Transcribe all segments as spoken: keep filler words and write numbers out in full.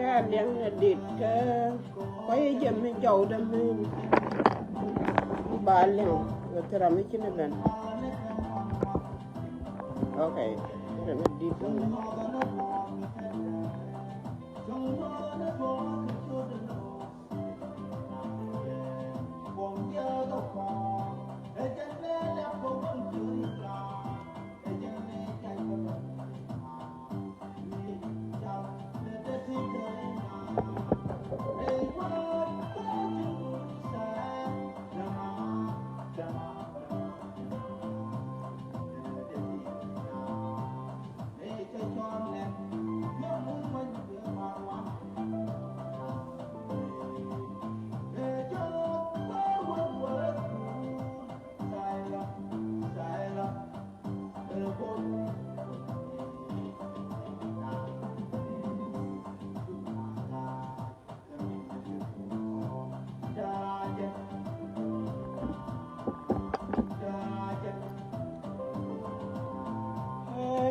Kɛ liɛŋ ɛ dit kɛ kɔc ɛ jɛ mi jɔwdä mi ba liɛŋ ɛ thil ram mi ci ni ben. Okay, ɛ dit.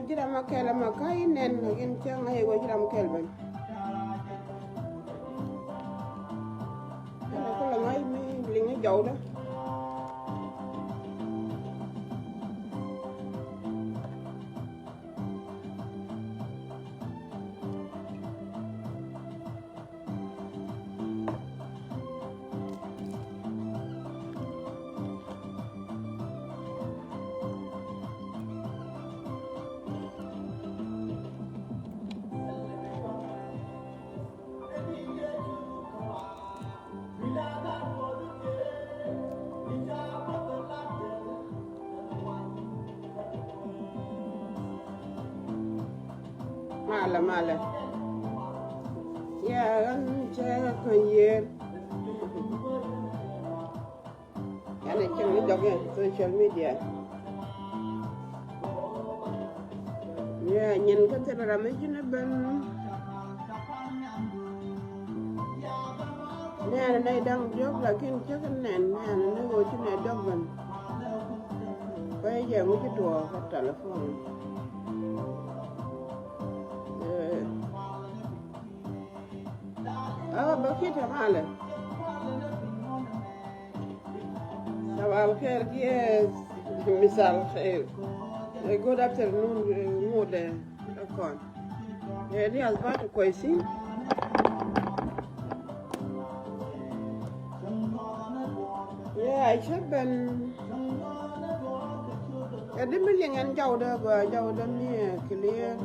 Ji̱ ram a kɛl ɛmɔ kä inɛn a yin cäŋ a yɛ wee ji̱ ram kɛl ben. Ɛn a kulɛ ŋa̱c mi liŋ ni jɔwdä. Malɛ, malɛ. Yɛ ɣän cɛ kä yen. Ɛn a cieŋ ni jɔk in social media. Yɛ nyin kä thil ram mi ji̱n a ben. Nɛn nɛy da̱ŋ diɔ̱k lakin cä kɛ nɛn, nɛn ni ɣöö ci nɛy diɔ̱k ben. Kuɛ jɛ mi ci tuɔɔk kä telephone. Eh. Ah, Bakita malɛ. Sabah al khair, yes. Misal khair. Eh, good afternoon, eh, ŋuɔdɛ. Kɔn. Eh, ni asbatu kɔisin. Yeah, I should ben. Eh, di mi liŋ ɛn jawdä, ba jawdä mi, eh, clear.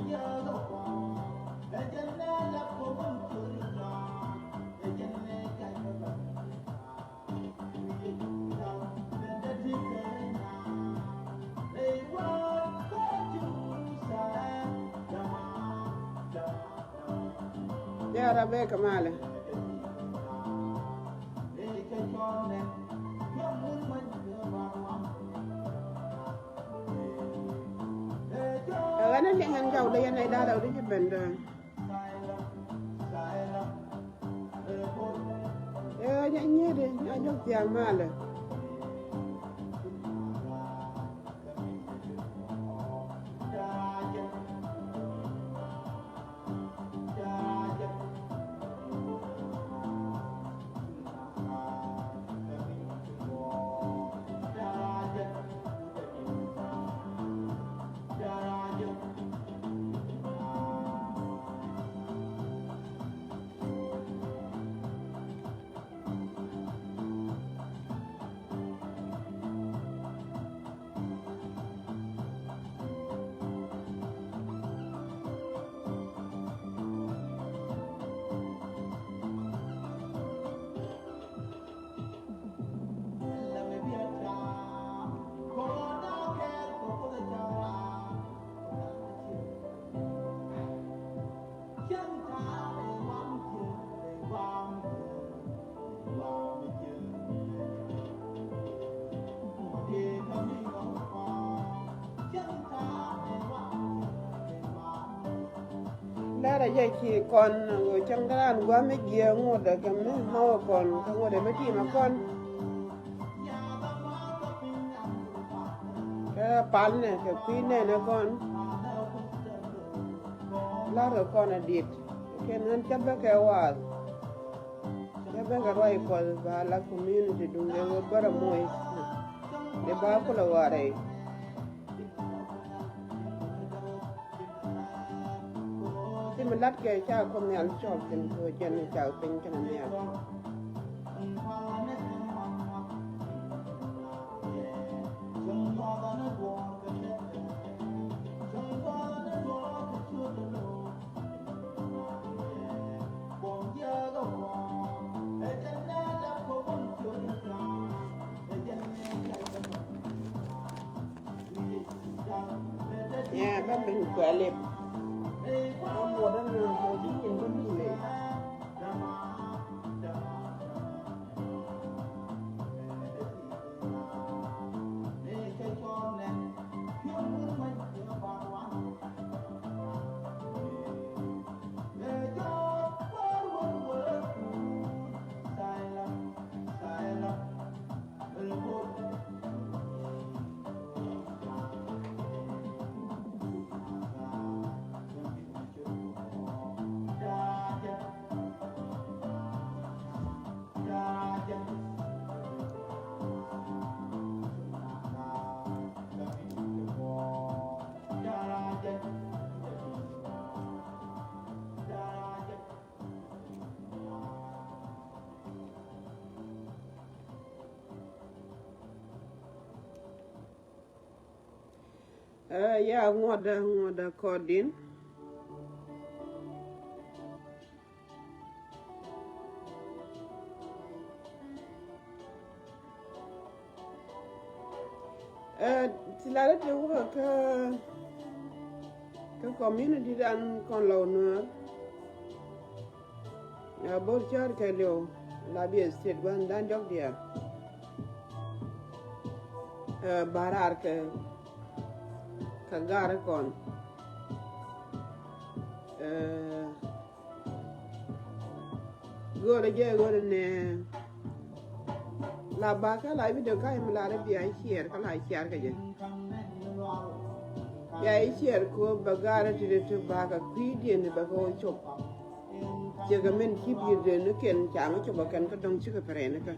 Ya Rebecca malɛ. Ɛ ɣän ɛ liŋ ɛn jɔwdä yɛn ɛ da̱a̱ rɛw di ci ben dɔ̱ɔ̱n. Ɛ ɣän ɛ nyiet ɛ nyɔk thia̱a̱ŋ malɛ. Lar a jɛ ci kɔn ɣöö cäŋ kɛ raan gua̱a̱th mi jiääk ŋotdɛ kɛ mi ŋɔ̱ɔ̱k kɔn kɛ ŋotdɛ mi ti̱i̱m a kɔn. Kɛ palnɛ kɛ kui̱ nɛnɛ kɔn. La̱rkɛ kɔn a diet. Kɛn ɣän cä bä kɛ waath. Cä bä kɛ ruac Kuɔth ba la community duŋ dee ɣöö bärä moc. Dee ba kulɛ warɛ. Ti mi lat kɛ ca Kuoth Nhial cɔl thin kɛ ɣöö jɛn ca piny kɛnɛ nhial. Yeah, bä ben kuɛ lip. Bä muɔdä na kɛ ji̱ nyin bä mi lip. Ɛ, ya ŋuɔ̱tdä, ŋuɔ̱tdä kɔɔrdin. Ɛ, ti la rɛ ti wä kä, kä community dan kɔn Lɔw Nuäär. Ɛ, Bor cär kɛ liw la biɛ state gua̱n dan jɔk diaal. Ɛ, ba raar kɛ, kɛ gar kɔn. Ɛ, Go̱o̱rä jɛ go̱o̱rä nɛ la ba kä la video kä im la rɛ bia share kä la share kä jɛ. Bia share ko ba garɛ ti de ti ba kä kui̱diɛn ba kä wä cop. Cɛ kɛ min ci bi̱i̱ de ni kɛn ca ŋä cop a kɛn kä dɔ̱ŋ cikɛ pɛrɛn kä.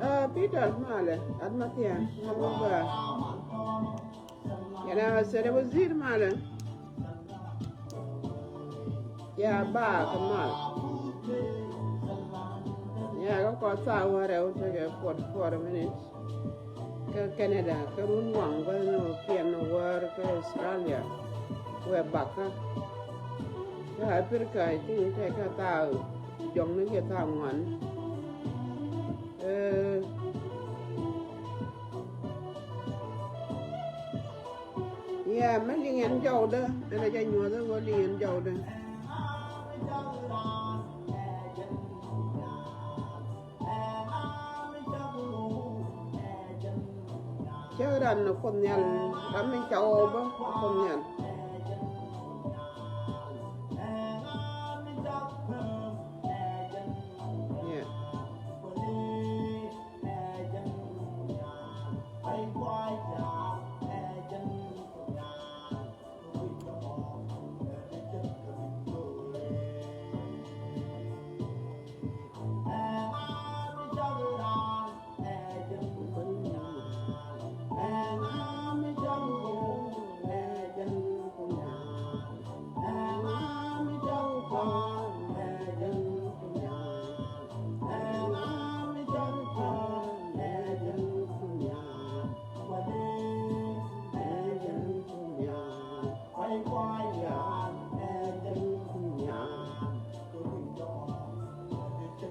Ɛ, Peter malɛ, at Mathian, malɛ bä. Yɛn a sɛdɛ wazir malɛ. Ya ba kɛ mal. Ya kɛ kɔt thaak wäl rɛw tekɛ forty four minutes. Kä Canada, kä run waŋ bä ni wä piɛn ni wäär kä Australia. Wɛ bakä. Kä Africa, I think, tekɛ thaak jɔŋni kiɛ thaak ŋuan. Ɛ, yeah, mɛ liŋ ɛn jɔwdä, ɛn a jɛ nyuɔth ɛ wä liŋ ɛn jɔwdä. Cä ran ni Kuoth Nhial, ram mi ca wä bä Kuoth Nhial. Yeah.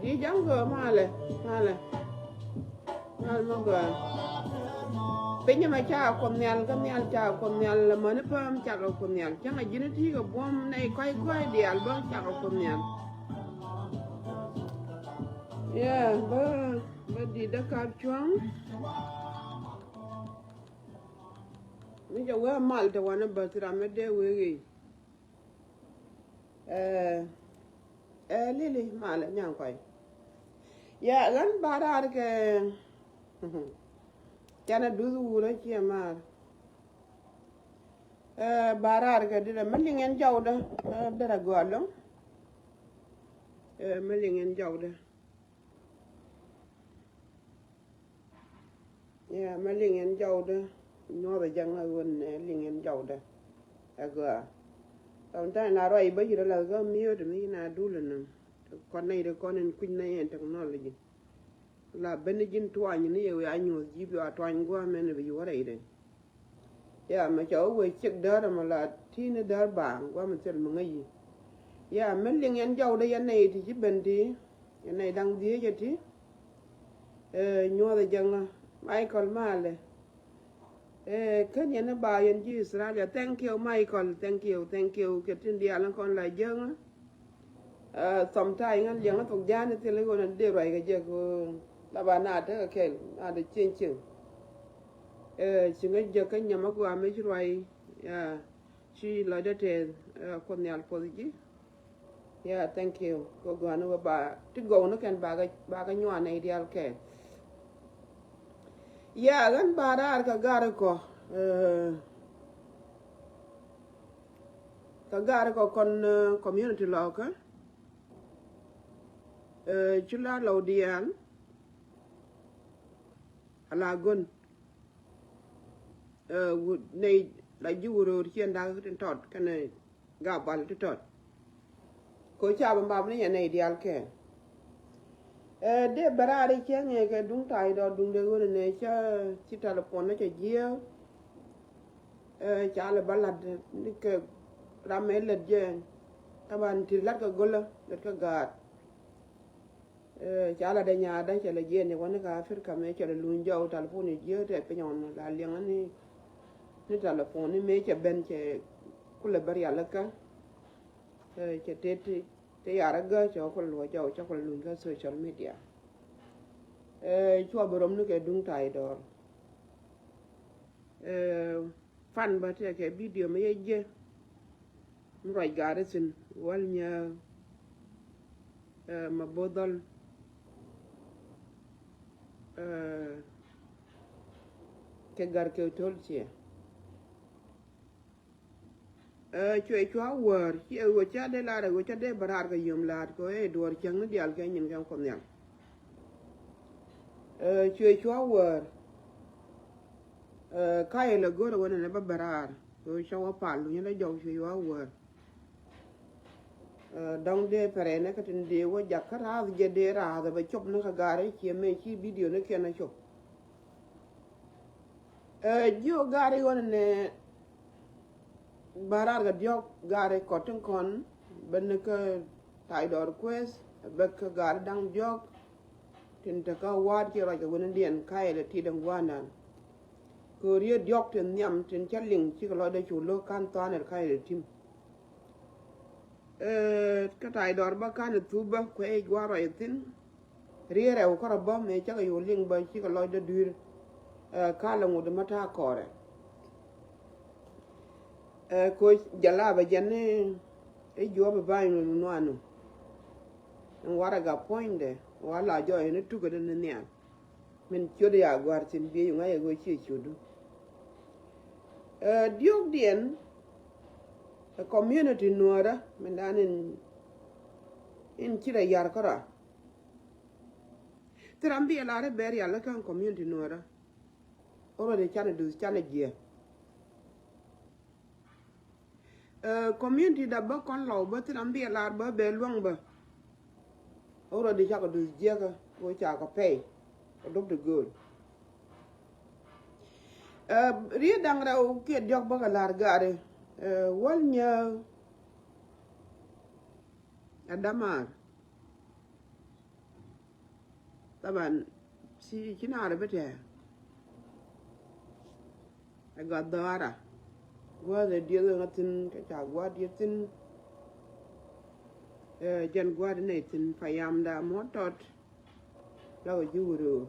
Di jaŋ gɔɔ malɛ, malɛ. Malɛ mɛ gɔɔ. Piny ɛmɛ cakɛ Kuoth Nhial, kä nhial cakɛ Kuoth Nhial, amäni päm cakɛ Kuoth Nhial. Cäŋ a ji̱n ti kɛ buɔ̱m nɛy kɔc kɔc diaal bä cakɛ Kuoth Nhial. Yeah, bä, bä di̱t dä kap cuɔ̱ŋ. Mi cɛ wee mal te wanɛ bä thil ram mi dee wee ɣeec. Ɛ, ɛ, Lili malɛ nyaŋ kɔc. Ya, ɣän ba raar kɛ, canɛ duth wurä ciɛ maar. Ɛ, ba raar kɛ dit ɛ mi liŋ ɛn jɔwdä, ɛ, derɛ gɔaa loŋ. Ɛ, mi liŋ ɛn jɔwdä. Ya, mɛ liŋ ɛn jɔwdä. Nyuɔth ɛ jäŋ ɛ ɣöö nɛ liŋ ɛn jɔwdä. Ɛ gɔaa. Sometimes na ruac bä ci rɔ lath kä miööt mi na dul ɛnɔ. Kɔn nɛy ti kɔn in kui̱ny nɛy ɛn technology. La ben ji̱n tuany ni yɛ wiaa nyuɔth ji̱ bi a tuany gua̱a̱m ɛn bi yuɔr rɛydɛ. Ya, mɛ cɛ wä wee ciek däär ɛmɔ la ti̱i̱ni däär baaŋ gua̱a̱m thil mi ŋäc yi. Ya, mɛ liŋ yɛn jɔwdä yɛn nɛy ti ci ben ti, yɛn nɛy da̱ŋ dhieec ɛ ti. Ɛ, nyuɔth ɛ jäŋä, Michael malɛ. Ɛ, kän yɛn ɛ ba yɛn ji̱ Australia. Thank you, Michael. Thank you, thank you. Kɛ tin diaal in kɔn la jäŋä. Ɛ, sometimes ŋän liɛŋä thok ja̱a̱n thil i̱ ɣöö na dee ruac kɛ jɛ kɛ ɣöö la ba na tekɛ kɛl na dee cieŋ cieŋ. Ɛ, ci ŋäc jɛ kä nyam a gɔaa mi ci ruac. Ya, ci lɔcdä tɛth. Ɛ, Kuoth Nhial puɔth ji̱. Ya, thank you. Kɛ gɔaa ni wä ba ti gɔw ni kɛn ba kɛ, ba kɛ nyuan nɛy diaal kɛ. Ya, ɣän ba raar kɛ gar kɔ. Ɛ, Kä gaari kɔ kɔn, eh, community lɔkä. Eh, cu la lɔw diaal. Ala gön. Eh, wut nɛy la ji̱ wut röör ciɛn dak tin tɔt kɛnɛ gabal ti tɔt. Ko ca bi map ni yɛn nɛy diaal kɛ. Eh, dee bɛ raar i̱ cäŋ ɛ kɛ duŋ ta̱a̱ idɔɔr duŋdɛ ɣöö nɛ cä ci telephone ni cɛ jiääk. Eh, ca lɛ bä la̱t ni kɛ ram ɛ lät jɛ. Taban ti la̱t kɛ go̱lä lät kɛ gaat. Eh, ca la̱t ɛ nyaadä cɛ lɛ jiɛn ni wä ni ka Africa mɛ cɛ lɛ luny jɔw telephone i̱ jiääk tɛ piny ɔn la liɛŋä ni, ni telephone ni mëë cɛ ben cɛ kulɛ bä rialikä. Eh, cɛ tëë ti, ti yarä gä cɛ kulɛ luɔc jɔw cɛ kulɛ luny kä social media. Eh, cua bi rom ni kɛ duŋ ta̱a̱ idɔɔr. Eh, fan bä tëë kɛ video mi yɛ jiɛ. Mi ruac gaari thi̱n wäl nyääk. Eh, ma bo̱o̱th dhɔl. Eh, kɛ gar kɛ to̱l ciɛ. Eh, cuɛ cua wäär, ciɛ ɣöö ca dee lar ɛ ɣöö ca dee bä raar kɛ yom la̱a̱t kɛ ɣöö ɛ duɔ̱ɔ̱r cäŋ ni diaal kɛ nyin kɛn Kuoth Nhial. Eh, cuɛ cua wäär. Eh, ka yɛ lɛ go̱r ɛ ɣöö nɛnɛ bä bä raar kɛ ɣöö ca wä pal luny lɛ jɔw cuɛ cua wäär. Eh, dɔ̱ŋ dee pɛrɛnɛ kä tin dee wä jak kä ra̱a̱th jɛ dee ra̱a̱th ɛ bɛ cop ni kä gaari ciɛ mëë ci video ni kiɛn a cop. Eh, jiök gaari ɣöö nɛnɛ bä raar kɛ diɔ̱k gaari kɔt tin kɔn bä ni kä ta̱a̱ idɔɔr kueth bä kä gaari da̱ŋ diɔ̱k. Tin te kä wa̱a̱t ci ruac kɛ wen in diɛn ka̱yɛ lɛ ti däŋ gua̱a̱ndan. Kɛ ɣöö riet diɔ̱k tin nhiam tin cä liŋ cikɛ lɔcdɛ cu lo̱k ka̱n tha̱a̱n ɛ ka̱yɛ lɛ tim. Eh, kä ta̱a̱ idɔɔr bä ka̱n ɛ thup bä kuɛ i̱ gua̱a̱r ruac ɛ thi̱n. Riet rɛw kärɔ bä mëë cakɛ yo̱o̱ liŋ bä cikɛ lɔcdä dui̱r. Eh, ka̱n lɛ ŋut mä ta̱a̱ kɔɔrɛ. Eh, koc jalabä jɛn ni i̱ juɔ̱ɔ̱p i̱ ba̱ny nuanu. Ɛn warɛga puɔ̱nydɛ wa la jɔɔc ni tukädä ni nhial. Min ciöt ya gua̱r thi̱n biey ŋa̱c ɛ ɣöö ciɛ ciötdu. Eh, diökdiɛn ɛ community nuäärä min dan in, in ci rɛ yar kärɔa. Thil ram bi ɛ lar i̱ bɛ rial i̱ kä community nuäärä. Already canɛ duth canɛ jiɛ. Eh, community da bä kɔn lɔw bä thil ram bi ɛ lar bä bɛ luäŋ bä. Already cakɔ duth jiɛkä wä cakɔ pɛy. Kɔ dop ti gööl. Eh, riet da̱ŋ rɛw kiɛ diɔ̱k bä kɛ lar gari. Eh, wäl nyääk. Adamar. Taban ci, ci naar bi tɛɛ. Ɛ gɔaa dhɔaara. Gua̱a̱th ɛ dieth ŋa thi̱n kɛ ca gua̱a̱th dieth thi̱n. Ɛ jɛn gua̱a̱th nɛ thi̱n payamda mɔ tɔt. La kɛ ji̱ wut ɣöö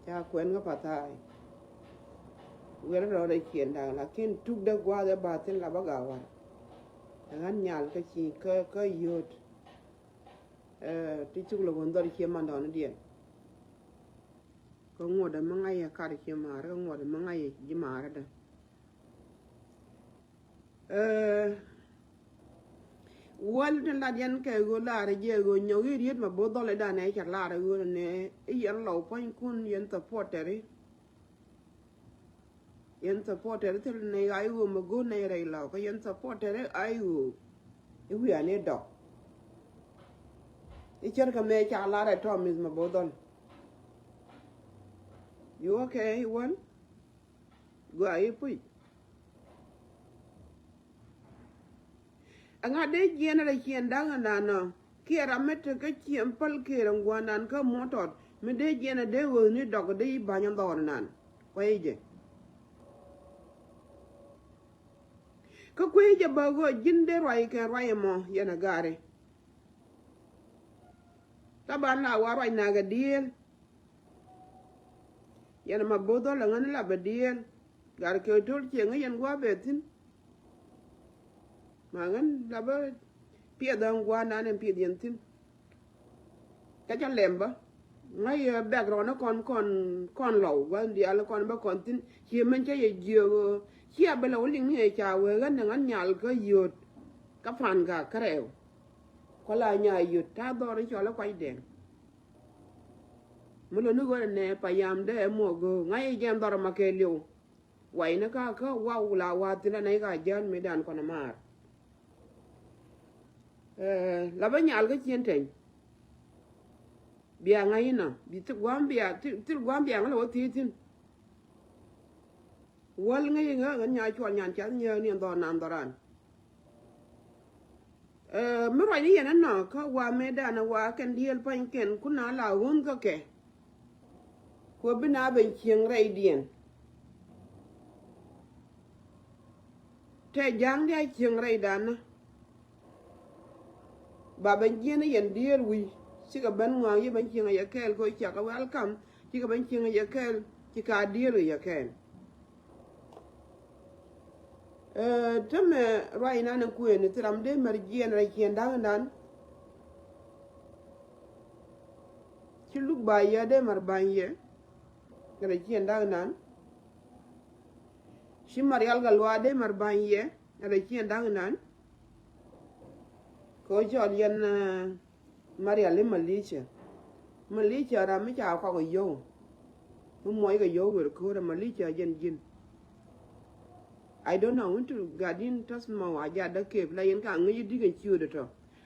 ca kuɛn kä patha̱a̱y. Wiɛl rɔɔdɛ ciɛn da̱a̱ŋ lakin tuk dee gua̱a̱th ɛ ba thi̱n la bä ga̱a̱ war. Ɛ ɣän nyal kä ci kä kä yio̱o̱t. Ɛ ti cuk lɛ wun dhɔr cie mandɔɔnidiɛn. Kä ŋuɔ̱t ɛmɛ ŋa̱c yɛ kat cie ma̱a̱r kä ŋuɔ̱t ɛmɛ ŋa̱c yɛ ji̱ ma̱a̱r ɛdä. Ɛ wäl tin lat yɛn kɛ ɣöö lar jɛ ɣöö nyɔk i̱ riet ma bo̱o̱th dhɔl idan ɛ ca lar ɣöö nɛ i̱ yɛn lɔw pua̱nykun yɛn supporteri. Yɛn supporteri thil nɛ ay ɣöö ma go̱o̱r nɛ rɛy lɔw kä yɛn supporteri ay ɣöö i̱ wi̱i̱ ani dɔk. I̱ cär kɛ mɛ ca lar ɛ tɔm mi̱th ma bo̱o̱th dhɔl. You okay, Iwän? Gɔaa i̱ puc. Ɛŋa dee jiɛn rɛy ciɛn da̱ŋ ɛnan ɔ kiɛ ram mi tekä ciɛn päl kiɛ rɛy gua̱a̱r nan kä muɔ̱tɔt mi dee jiɛn ɛ dee ɣööthni dɔk dee i̱ ba̱ny ɛn dhɔr ɛnan. Kuay jɛ. Kä kuay jɛ bä ɣöö ji̱n dee ruac kɛn ruac ɛmɔ yɛn ɛ gaari. Taban la wa ruac nak ɛ dieel. Yɛn ma bo̱o̱th dhɔl ɛ ŋän la bɛ dieel. Gat kɛ to̱l ciɛ ŋäc yɛn gua̱a̱th bɛ thi̱n. Ma ŋän la bä piɛth ɣän gua̱a̱th nan ɛn piɛth yɛn thi̱n. Kä ca lɛm bä ŋäc yɛ background ni kɔn kɔn kɔn lɔw gua̱a̱th diaal kɔn bä kɔn thi̱n. Ciɛ mɛn cä yɛ jiök ɣöö cia bɛ lɛ wä liŋ ni ɛ ca wee ɣän ni ŋän nyal kä yio̱o̱t. Kä pan ka kärɛw kɔ la nya yio̱o̱t ta̱a̱ dhɔr in cɔl i̱ kuacdɛn. Mi lo̱ni ɣöö nɛ payam dee ɛ muɔk go̱o̱k ŋa̱c i̱ jɛn dhɔr ma kɛ liw. Wa̱i̱ni ka kä waw la wa̱a̱ thi̱n anɛ i̱ ka jäl mëëdan kɔn maar. Ɛ la bä nyal kä cien teny. Bia ŋa̱c inɔ bi thil gua̱a̱m bia thil thil gua̱a̱m bia ŋä lɛ wä thiec thi̱n. Wäl ŋäc iŋä ɣän nya cuɔl nyan cath nyääk ni ɛn dhɔr nan dhɔran. Ɛ mi ruacni yɛn ɛnɔ kä wa mëëdan ɛ wa kɛn dieel pa̱ny kɛn kun na la ɣun kä kɛ. Kuɛ bi na ben cieŋ rɛydiɛn. Tɛ ja̱a̱ŋ dia cieŋ rɛydan ni. Ba ben jiɛn ni yɛn dieel wi̱i̱ cikɛ ben ŋɔaŋ yi ben cieŋ a yɛ kɛɛl kɛ ɣöö ciakä welcome cikɛ ben cieŋ a yɛ kɛɛl ci ka dieel kɛ yɛ kɛɛl. Ɛ tämɛ ruac inan in kuëëni thil ram dee mɛr jiɛn rɛy ciɛn da̱ŋ inan. Ci luk ba yɛ dee mɛr ba̱ny yɛ rɛy ciɛn da̱ŋ inan. Ci Marial Gatluak dee mɛr ba̱ny yɛ rɛy ciɛn da̱ŋ inan. Kɛ ɣöö cɔl yɛn ɛ Marial i̱ Malicia. Malicia ram mi ca kɔk ɛ yio̱w. Mi muɔc kɛ yio̱w wer ko̱o̱r ɛ Malicia jɛn ji̱n. I don't know wun ti gat in tɔ̱th mɔ wa jat dä kep la yɛn ka ŋäc i̱ di̱k in ciööt ɛ tɔ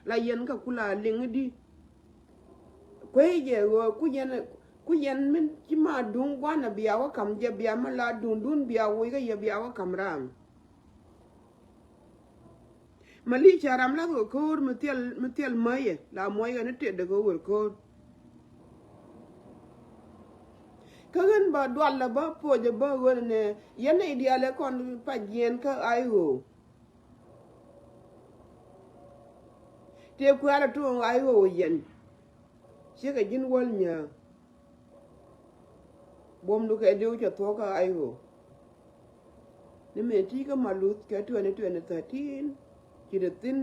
la yɛn ka kula liŋ i̱ di̱. Kuey jɛ ɣöö ku yɛn ku yɛn min ci ma duŋ gua̱n a bia wä ka̱m jɛ bia mi la duŋdun bia woc kä yɛ bia wä ka̱m ram. Malicia ram lath kɛ ko̱o̱r mi thil mi thil mäyɛ la muɔckɛ ni tëëdɛ kɛ wer ko̱o̱r. Kä ɣän ba dualɛ bä puɔcɛ bä ɣän nɛ yɛn nɛy diaal ɛ kɔn pac jiɛn kä ay ɣöö. Tëë kuɛ̈ɛ̈l a tuɔɔŋ ay ɣöö yɛn. Cikɛ ji̱n wäl nyääk. Buɔ̱mdu kɛ diw cɛ thuɔ̱k kä ay ɣöö. Ni mëë ti̱i̱ kä ma luth kɛ twenty twenty thirteen ci dee thi̱n.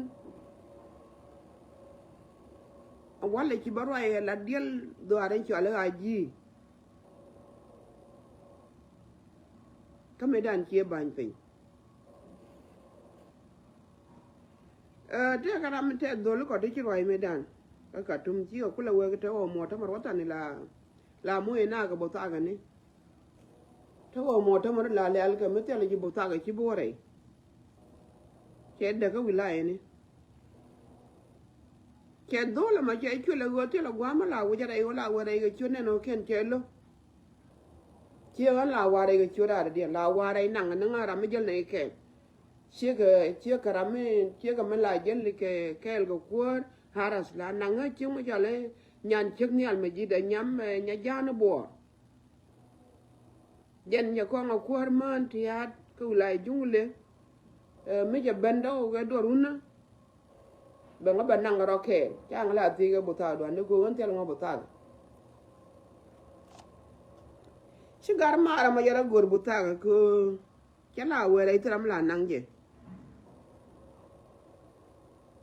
A walɛ ci bä ruac ɛ la diɛl dhuaar in cɔal i̱ a ji̱. Kä mëëdan ciɛ ba̱ny piny. Ɛ tëëkɛ ram mi tɛth dholi kɔ ti ci ruac mëëdan. Kä Katum cikɛ kulɛ wek te ɣɔw muɔ̱ɔ̱r tämɛ ruɔ̱thani la la moc ina kɛ bo̱thakä ni. Te ɣɔw muɔ̱ɔ̱r tämɛ ri la lɛl kɛ mi thilɛ ji̱ bo̱thakä ci bi wä rɛy. Cɛ däkä wi̱layɛ ni. Cɛ dhol ɛmɔ cɛ cuɛl ɛ ɣöö thilɛ gua̱a̱mä la wi̱cä rɛy ɣöö la wä rɛy kɛ ciöt nɛn ɣöö kiɛn cɛ lo̱. Ciɛ ɣän la wa̱a̱ rɛy kɛ ciöt raadädiɛn la wa̱a̱ rɛy naŋ ni ŋa̱ ram mi jäl nɛy kɛɛl. Ciekɛ ciekɛ ram mi ciekɛ mi la jäl kɛ kɛɛl kɛ kuäär. Haras la naŋ ɣä ciek mi cɔal i̱ nyan ciek nhial mi ji̱dɛ nyam ɛ nya ja̱a̱n i̱ buɔɔr. Jɛn jɛ kɔŋ a kuäär mään ti ya̱a̱t kä wilaya Juŋlɛ. Ɛ, mi jɛ ben dɔ̱k kɛ duɔr wunä. Bɛ ŋä bɛ naŋ rɔ kɛɛl ca ŋä la thiec kɛ buthak duan ni go̱o̱k ɣän thil ŋä buthak. Ci gar maarä ma yɛr a go̱r buthak kä cɛ la wɛɛrɛ ithi ram la naŋ jɛ.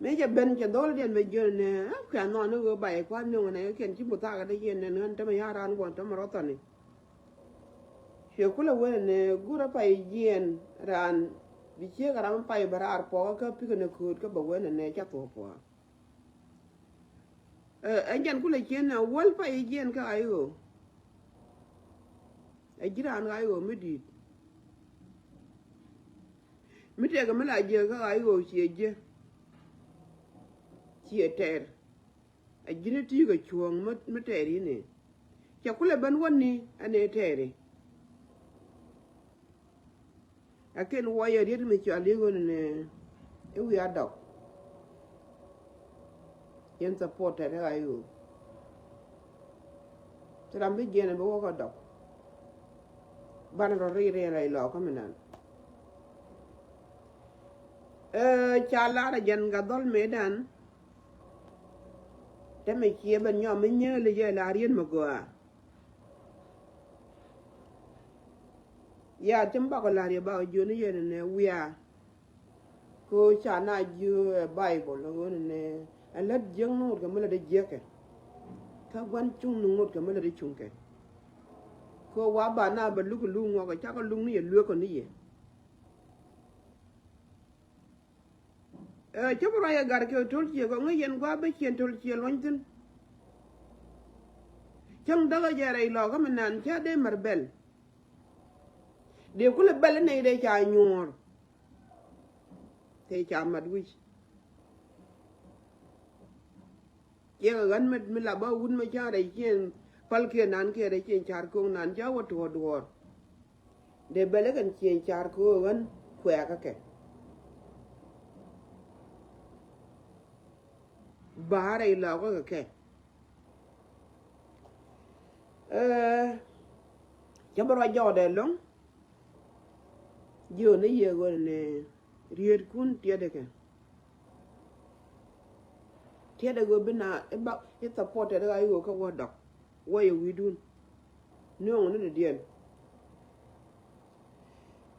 Mi cɛ ben cɛ dhol diɛn bɛ jiön nɛ, ɛ, kuɛ nhɔn ni ɣöö ba yɛ kua̱n nöŋ nɛ kɛn ci buthak dee jiɛn nɛn ɣän tämɛ ya̱a̱ raan guɔn tämɛ rɔ thɔni. Cuɛ kulɛ wen ni gurä pay jiɛn raan bi ciek ram pay bɛ raar puɔkä kä pikɛ ni kööt kä bɛ wen ni ca thuɔ̱k puɔ̱k. Ɛ, ɛ jɛn kulɛ ciën ni wäl pay jiɛn kä ay ɣöö. Ɛ ji̱ raan ɣa̱c ɣöö mi di̱i̱t. Mi tɛkɛ mi la jiäk kä ɣa̱c ɣöö ciɛ jiäk. Ciɛ tɛɛr. A ji̱n i̱ ti̱i̱ kɛ cuɔ̱ɔ̱ŋ mi, mi tɛɛri ni. Cɛ kulɛ ben wäni ɛn ëë tɛɛri. Ɛ kɛn wä yɛ riet mi cɔal i̱ ɣöö ni i̱ wi̱i̱ a dɔk. Yɛn support tɛɛri a i̱ ɣöö. Ti ram bi jiɛn ɛ bi wä kɛ dɔk. Banɛ rɔ ri riɛn rɛy lɔɔkä mi nan. Ɛ, ca lar a jɛn ka dhɔl mëëdan. Te mi ciɛ ben nyɔm mi nyääli jɛ la rien mi gɔaa. Ya cim bakɔ lar yɛ bakɔ jiöni yɛn ni wiaa. Ko ca na jiö ɛ Bible ɣöö ni ɛ lät jiäk ni ŋot kɛ mi lät jiäkɛ. Kä gua̱n cuŋ ni ŋot kɛ mi lät cuŋkɛ. Ko wa ba na bɛ luk luk ŋuɔkɛ cakɔ luk ni yɛ lueekɔ ni yɛ. Ɛ, cä bi ruac ɛ gat kɛ to̱l ciɛ kɛ ŋäc yɛn gua̱a̱p bä ciɛn to̱l ciɛ luɔ̱ny thi̱n. Cäŋ däk ɛ jɛ rɛy lɔɔkä mi naan cä dee mär bɛl. Dee kulɛ bɛl inɛy dee ca nyuɔ̱ɔ̱r. Tëë ca mat wi̱c. Ciɛ kɛ ɣän mi, mi la bä wut mi cä rɛy ciɛn päl kiɛ naan kiɛ rɛy ciɛn ca̱r ko̱o̱ŋ naan cä wä tuɔɔr duɔɔr. Dee bɛl ikɛn ciëŋ ca̱r kɛ ɣöö ɣän kuɛɛkä kɛ. Ba̱a̱ rɛy lɔɔkä kɛ kɛ. Ɛ, cä bä ruac jɔɔdɛ lo̱ŋ. Jiöni yɛ ɣöö ni rietkun tiɛtdɛ kɛ. Tiɛtdɛ ɣöö bi na i̱ bak i̱ support tiɛtdɛ ɣaa i̱ ɣöö kä wä dɔk wä yɛ wi̱i̱dun. Nuɔ̱ŋ ni dɔ̱diɛn.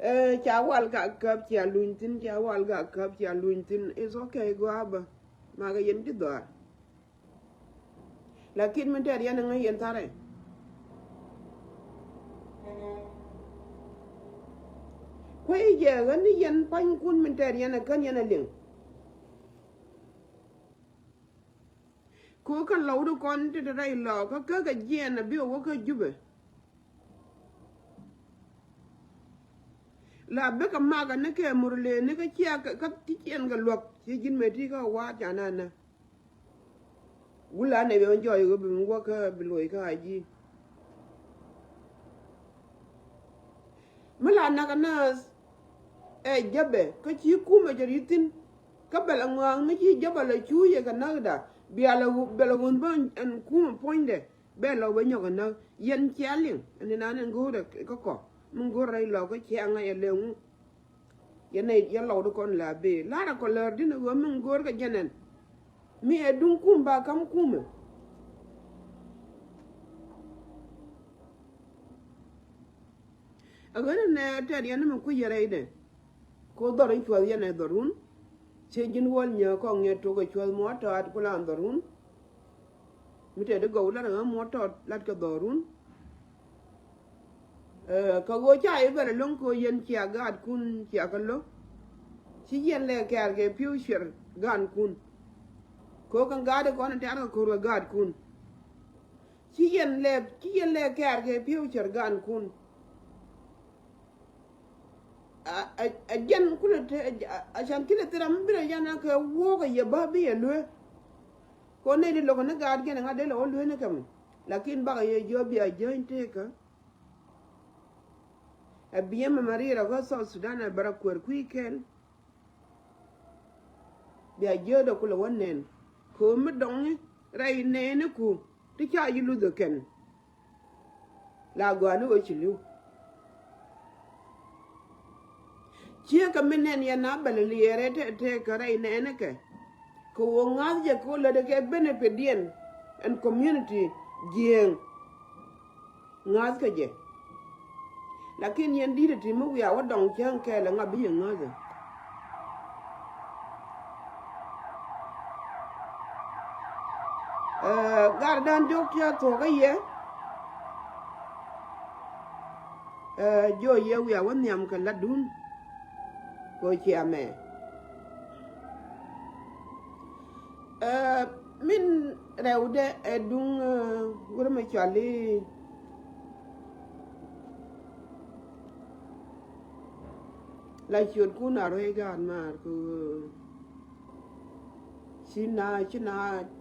Ɛ, ca wal gak käp cia luny thi̱n, ca wal gak käp cia luny thi̱n. It's okay, gɔaa bä. Makɛ yɛn ji̱ dhɔaar. Lakin min tɛɛr yɛn ŋäc yɛn tharɛ. Kuec jɛ ɣän ni yɛn pa̱nykun min tɛɛr yɛn ɛ kän yɛn ɛ liŋ. Ko kän lɔwdä kɔn ti te rɛy lɔɔkä kä kɛ jiɛɛn a bi wä kä Jubɛ. La bikɛ makɛ ni kɛ murleni kä cia kä ti ciɛn kɛ luäk ci ji̱n mëë ti kä wa̱a̱ ca nana. Wula nɛ bɛ jɔɔc ɣöö bi mi wä kä bi loc kä a ji̱. Mi la nak naath ɛ jäpɛ kä ci kumɛ jɛ ri thi̱n. Kä bɛ lɛ ŋɔaŋ mi ci jäpɛ lɛ cu yɛ kɛ näkda bia lɛ bɛ lɛ ɣönh bä ɛn kumɛ puɔ̱nydɛ bɛ lɔk bɛ nyɔk kɛ näk. Yɛn cia liŋ ɛn ni nan ɛn go̱o̱rɛ kä kɔ mi go̱o̱rɛ rɛy lɔk kä cia ŋa̱c ɛ lɛ ŋu. Yɛn nɛy yɛn lɔwdä kɔn la bëë la̱rä kɔ läär di̱n ɛ ɣöö mi go̱o̱rkɛ jɛn ɛn. Mi ɛ duŋ kum ba ka̱m kumɛ. Ɛ ɣän ɛnɛ tɛt yɛn ni mi kui̱c yɛ rɛydɛ. Ko dhɔr in cuɔth yɛn ɛ dhɔrun. Ciɛ ji̱n wäl nyääk kɔŋ yɛ tok ɛ cuɔth muɔ tɔ̱a̱t ku la dhɔrun. Mi tɛt i̱ gɔw lat ɛ ɣän muɔ tɔ̱a̱t lat kɛ dhɔrun. Ɛ, kɛ ɣöö ca i̱ bɛl ɛlɔ̱ŋ kɛ ɣöö yɛn cia gaatkun cia kɛ lo̱k. Ci yɛn lɛ kɛɛr kɛ future gaatkun. Kɛ ɣöö kɛn gaat i̱ kɔn in tɛ̈r kɛ ko̱r kɛ gaatkun. Ci yɛn lɛ, ci yɛn lɛ kɛɛr kɛ future gaatkun. A, a, a jɛn kulɛ te, a, a can kinɛ thil ram mi bi rɛ yan a kɛ wuɔk a yɛ bä bi yɛ luee. Kɛ ɣöö nɛy ti lo̱k ni gaat jɛn ɛ ŋa̱t dee lɛ wä luee ni kɛ mɛ. Lakin bakɛ yɛ jiɔ bia jäny tekä. Ɛ biɛ mɛ mɛ ri rɔ kä South Sudan ɛ bɛ rɔ kuɛɛr kui̱ kɛl. Bia jiäätdɛ kulɛ wä nɛn. Köömi dɔŋi rɛy nɛɛniku ti ca ji̱ luth ɛ kɛn. La gɔaa ni ɣöö ci li̱w. Ciek kɛ mi nɛn yɛn a bɛl liɛɛrɛ tɛ tɛ kɛ rɛy nɛɛni kɛ. Kɛ wä ŋa̱th jɛ kɛ wä lätdɛ kɛ benefit diɛn ɛn community jiɛɛŋ. Ŋa̱th kɛ jɛ. Lakin yɛn di̱t ɛ ti mi wiaa wä dɔŋ cäŋ kɛɛl ɛ ŋa bi yɛ ŋäthɛ. Ɛ, gat dan jok tia thuɔkä yɛ. Ɛ, jiɔ yɛ wiaa wä nhiam kɛ latdun. Kɛ cia mɛ. Ɛ, min rɛwdɛ ɛ duŋ, ɛ, wurɛ mɛ cɔal i̱ la ciötkun a ruec gaat maar kɛ ɣöö ci na, ci na,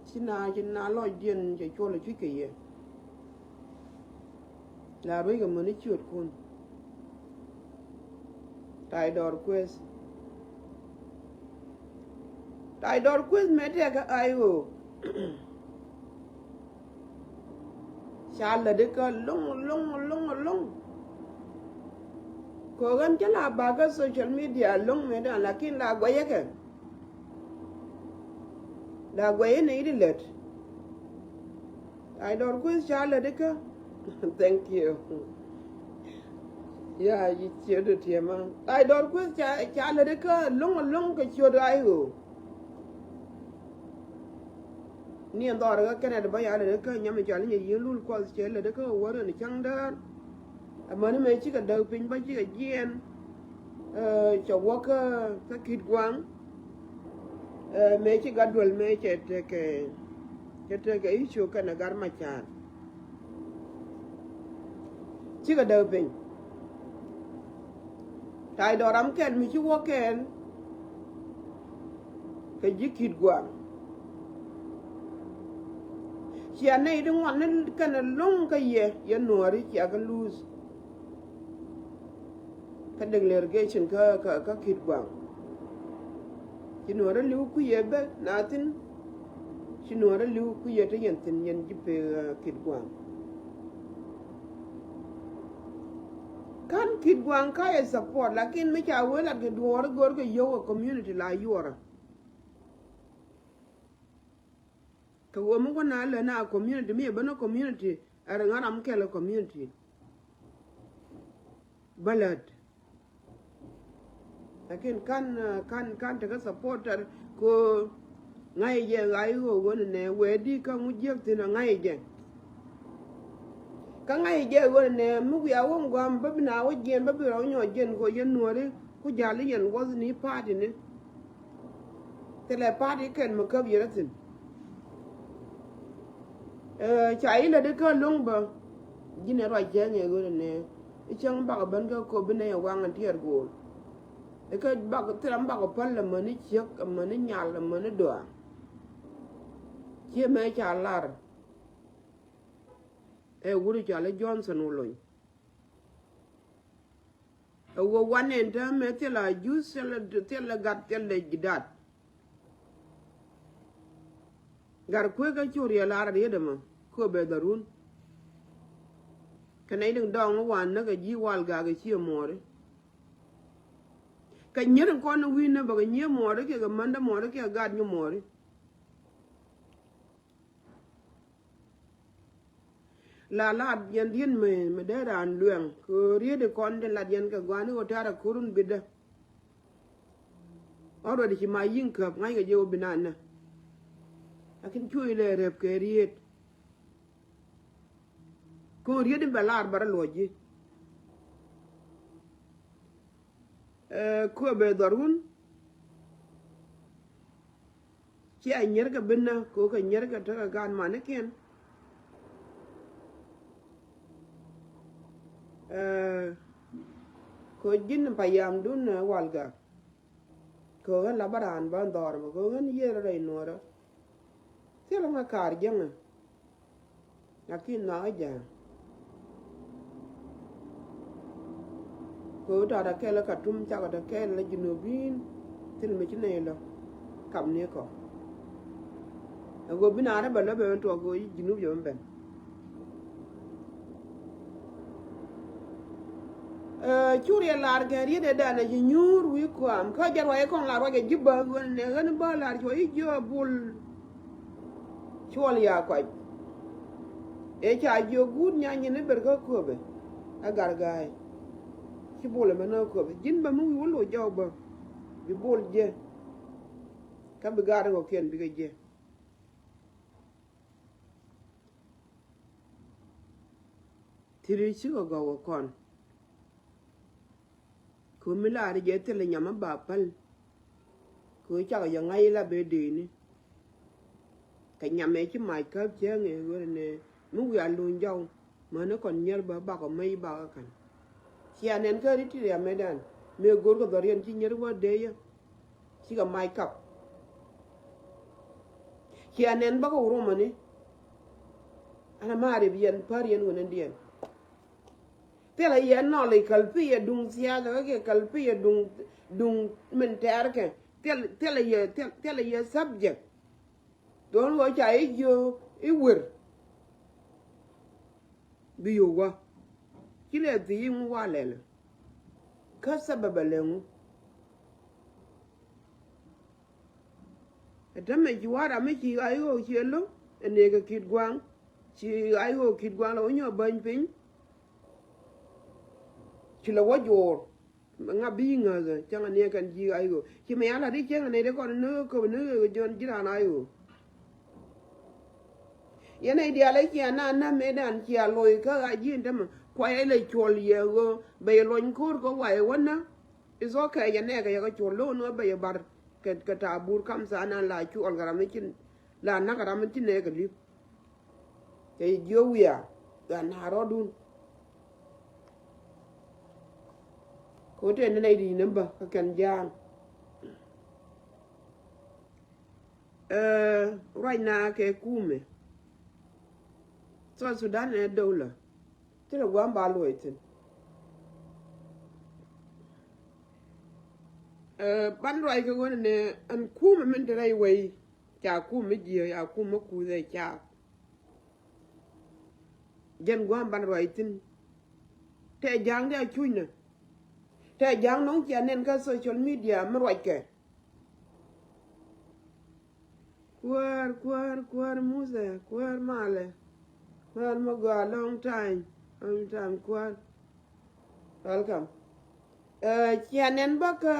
ci na, ci na lɔcdiɛn cɛ cuɔl ɛ cuc kɛ yɛ. La ruec kɛ mäni ciötkun. Tay dɔr kueth. Tay dɔr kueth mɛ tɛk kä I O. Ca lätdi kä loŋ, loŋ, loŋ, loŋ. Kɛ ɣän cä la bakä social media loŋ mɛ dan lakin la guɛyɛ kɛ. La guɛyɛ ni i̱ di lät. Tay dɔr kueth ca lätdi kä. Thank you. Ya, yi ciöt di tiɛma. Tay dɔr kueth ca, ca lätdi kä loŋ, loŋ kɛ ciöt I O. Ni ɛn dhɔr kä kɛnɛ di bä ya lätdi kä nyam i̱ cɔal i̱ nyɛ yieen lul kuɔth cɛ lätdi kä wär ɛn cäŋ däär. Amäni mëë cikɛ däk piny bä cikɛ jiɛɛn. Ɛ, cɛ wä kä, kä Kit Guaŋ. Ɛ, mëë ci gat duel mëë cɛ tekɛ, cɛ tekɛ i̱ cu kɛnɛ gat macaar. Cikɛ däk piny. Tay dɔram kɛl mi ci wä kɛɛl. Kɛ ji̱ Kit Guaŋ. Cia nɛy di ŋuan ni kɛnɛ lo̱ŋ kä yɛ, yɛ nuɔ̱ɔ̱ri cia kä luuth. Kä declaration kä, kä, kä Kit Guaŋ. Ci nuɔ̱ɔ̱ri li̱w kui̱ yɛ bä na thi̱n. Ci nuɔ̱ɔ̱ri li̱w kui̱ yɛ te yɛn thi̱n yɛn ji̱ pek, ɛ, Kit Guaŋ. Kan Kit Guaŋ ka yɛ support, lakin mi ca wee lat kɛ duɔ̱ɔ̱ri go̱o̱r kɛ yio̱w ɛ community la yuɔrä. Kɛ ɣöö mi wä na lät na community, mi ɛ ben ɛ community, ɛ ri ŋa̱ ram kɛl ɛ community. Bä lät. Lakin kan, kan, kan tekɛ supporter ko ŋa̱c jɛ ɣa̱c ɣöö ɣöö nɛ wee di kä ŋu jiäk thi̱n ɛ ŋa̱c jɛ. Kä ŋa̱c jɛ ɣöö nɛ mi wiaa wä ŋuam bä bi na wä jiɛn bä bi rɔ nyɔɔc jiɛn ko yɛn nuɔ̱ɔ̱ri ku ja̱l i̱ yɛn wäth ni party ni. Thilɛ party kɛn mi käp yɛn rɔ thi̱n. Ɛ, ca ilɛ di kä lo̱ŋ bä. Ji̱n ɛ ruac cäŋ ɛ ɣöö nɛ i̱ cäŋ bakɔ ben kä kop bi nɛy ɛ waŋ ɛ tiɛɛr go̱o̱l. Ikä bakɔ thilɛ bakɔ päl amäni ciek amäni nyal amäni dɔaa. Ciɛ mɛ ca lar. Ɛ wut i̱ cɔal i̱ Johnson Wulony. Ɛ wä wan ɛn täämɛ thilɛ a juth thilɛ, thilɛ gat thilɛ ji̱ dat. Gat kuekä cu riɛl a riet ɛmɔ kä bɛ dhɔrun. Kɛ nɛy liŋ dɔɔŋ wan näk ɛ ji̱ wal gak ɛ ci ɛ muɔɔri. Kɛ nyier in kɔn in wi̱i̱n ni bä kɛ nyier muɔɔri kiɛ kɛ mändä muɔɔri kiɛ gat nyi muɔɔri. La lat yɛn diet mi, mi dee raan luɛŋ kɛ ɣöö riet in kɔn tin lat yɛn kɛ gua̱a̱ni ɣöö ta̱rɛ ko̱run bitdä. Already ci ma yi̱ŋ käp ŋa̱ckɛ jɛ wä bi naan nä. Lakin cu ilɛ rɛp kɛ riet. Ko̱n riet in bɛ lar bɛ rɔ luɔc ji̱. Ɛ, kuɛ bɛ dhɔr wun. Cia nyierkɛ bi nä ko̱ kɛ nyierkɛ tekɛ gaat manikiɛn. Ɛ, ko̱ ji̱n payamdun ɛ walgak. Ko̱ ɣän la bä raan bä dhɔr bä ko̱ ɣän yiër rɛy nuɔrä. Thilɛ ŋa kaar jiäŋä. Lakin nhɔakä jɛ. Kɛ ɣöö ta̱a̱ tɛ kɛl kä Katum cakɔ tɛ kɛl la Junubin thil mi ci nɛy lɔ. Kam ni kɔ. Ɛ ɣöö bi naan rɛ bɛ lɔ bɛ ben tuɔɔk kɛ ɣöö Junub jɛ ben ben. Ɛ, cur yɛ lar kɛn riet ɛ danɛ ci nyuur wi̱i̱ kuam kä jɛ ruac kɔn lar ruac ɛ ji̱ bä ɣän nɛ ɣän bä lar cuɔ i̱ jiö bul. Cuɔl ya kuac. Ëë ca jiök guut nya nyin i̱ ber kä köpɛ. Ɛ gar ga̱a̱y. Ci bul ɛmɛ nä köpɛ ji̱n bä mi wi̱i̱ wä loc jɔw bä. Bi bul jɛ. Kä bi gaat rɛ kɔkiɛn bikɛ jɛ. Thiri cikɛ gɔw kɛ kɔn. Kɛ mi laari jɛ thilɛ nyam a ba päl. Kɛ cakɛ jɛ ŋa̱c la bee deeni. Kɛ nyam ɛ ci mac käp cäŋ ɛ ɣöö nɛ mi wiaa luny jɔw. Mäni kɔn nyier bä bakɔ mäc bakɔ ka̱n. Cia nɛn kä ri ti riamɛdan mëë go̱o̱r kɛ dhɔriɛn ci nyier wä dee yä. Cikɛ mac kap. Cia nɛn bä kä wurumani. Ana ma rip yɛn pär yɛn wä ni diɛn. Thilɛ yɛ nɔl i̱ kal pi yɛ duŋ thiathɛ kä kɛ kal pi yɛ duŋ duŋ min tɛɛrkɛ. Thil thilɛ yɛ thil thilɛ yɛ subject. Don wä ca i̱ jiö i̱ wer. Bi yio̱w wä ci lɛ thiec i̱ ŋu wa lɛl. Kä sabab ɛ lɛ ŋu. Ɛ tämɛ ci wa ram mi ci ɣa̱c ɣöö ciɛ lo̱ ɛ nëëkɛ ki̱t gua̱a̱ŋ. Ci ɣa̱c ɣöö ki̱t gua̱a̱ŋ lɛ wä nyɔk bäny piny. Ci lɛ wä joor. Ŋa bi ŋäthä cäŋ aniɛ kɛn ji̱ ayo. Ci mi ala ri cäŋ aniɛ ri kɔn ni köp ni jɔn ji̱ ran ayo. Yɛn a idial a cia na na me dan cia loy kä a ji̱ in tämɛ. Kua yɛ lɛ cuɔl yɛ ɣö bɛ yɛ luɔny ko̱r kä wa yɛ wä na. Is okay yɛ nɛɛkɛ yɛ kä cuɔl lo̱n wä bɛ yɛ bar kɛ kɛ ta̱a̱ bur kam tha̱a̱ŋ na la cuɔl kɛ ram mi cin la nak kɛ ram mi cin nɛɛkɛ li̱p. Cɛ jiök wiaa ɣän na rɔɔdun. Ko̱ tëë ni nɛy di̱i̱t ni bä kä kɛn ja̱a̱ŋ. Ɛ, ruacna kɛ kumɛ. South Sudan ɛ dowla. Thilɛ gua̱a̱m ba luɔc thi̱n. Ɛ, ban ruac kɛ ɣöö ni ɛn kumɛ min te rɛy wei. Ca kum mi jiääk, ca kum mi kuth ɛ caak. Jɛn gua̱a̱m ban ruac thi̱n. Tɛ ja̱a̱ŋ dee a cucnä. Tɛ ja̱a̱ŋ nɔŋ cia nɛn kä social media mi ruackɛ. Kuäär, kuäär, kuäär Muthɛ, kuäär malɛ. Kuäär mi gɔaa long time, long time kuäär. Welcome. Ɛ, cia nɛn bä kä,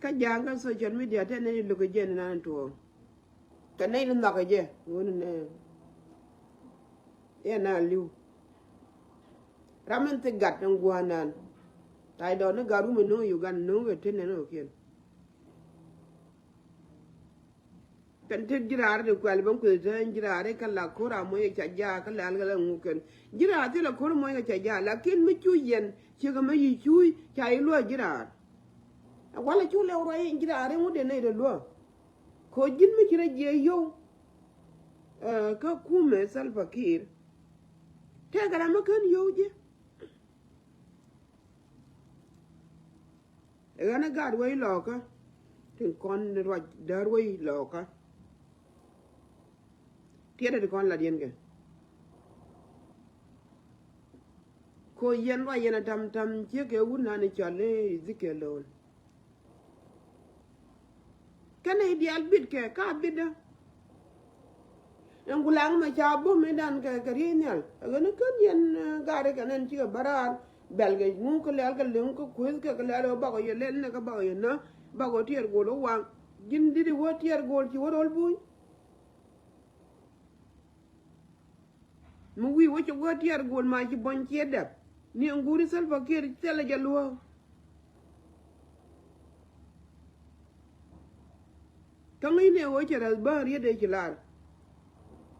kä ja̱a̱ŋ kä social media te nɛy ti lo̱k kɛ jɛ ni nan tuɔɔŋ. Kɛ nɛy ti nhɔk kɛ jɛ ŋun nɛ. Yɛ na li̱w. Ram in thik gat in gua̱a̱r nan. Ta̱y dɔɔn ni gat wum in no̱o̱ŋ Uganda no̱o̱ŋ kɛ te nɛn kɛ kiɛn. Kɛn tet ji̱ raar ti kuɛl ben kueth te ji̱ raar i̱ kä la ko̱r a muɔc kɛ ca jaak kä lɛl kɛ la ŋuk kɛn. Ji̱ raar thilɛ ko̱r muɔc kɛ ca jaak lakin mi cuc yɛn ciekɛ mi yic cuc ca yi luɔc ji̱ raar. Ɛ walɛ cu lɛw ruac in ji̱ raar i̱ ŋut dee nɛy dee luɔk. Ko̱ ji̱n mi ci rɔ jiɛ yio̱w. Ɛ, kä kumɛ Salva Kiir. Tɛkɛ ram mi kän yio̱w ji̱. Ɛ ɣän ɛ gaat wec lɔɔkä. Tin kɔn ruac däär wec lɔɔkä. Tiɛtdɛ ti kɔn lat yɛn kɛ. Ko yɛn ruac yɛn a tam tam ciek kɛ wut nan i̱ cɔl i̱ Ezekiel lo̱o̱n. Kɛn i̱ diaal bitkɛ ka bitdä. Ɛn ku laŋ mɛ ca bum i̱ dan kɛ kɛ riey nhial. Ɛ ɣän i̱ kän yɛn, eh, gari kɛ nɛn cikɛ bä raar. Bɛl kɛ ŋu kɛ lɛl kɛ liŋ kɛ kueth kɛ kɛ lɛl ɛ bakɔ yɛ lɛl nɛ kɛ bakɔ yɛ nä. Bakɔ tiɛɛr gol ɛ waŋ. Ji̱n di̱t i̱ wä tiɛɛr gol ci wä ro̱l buny. Mi wi̱i̱ wä cɛ wä tiɛɛr gol ma ci buɔ̱ny ciɛ dɛp. Ni ɛn guuri Salva Kiir thilɛ jɛ luɔ̱ɔ̱k. Kä ŋäcni ɛ ɣöö cɛ räth bäär riet ëë ci lar.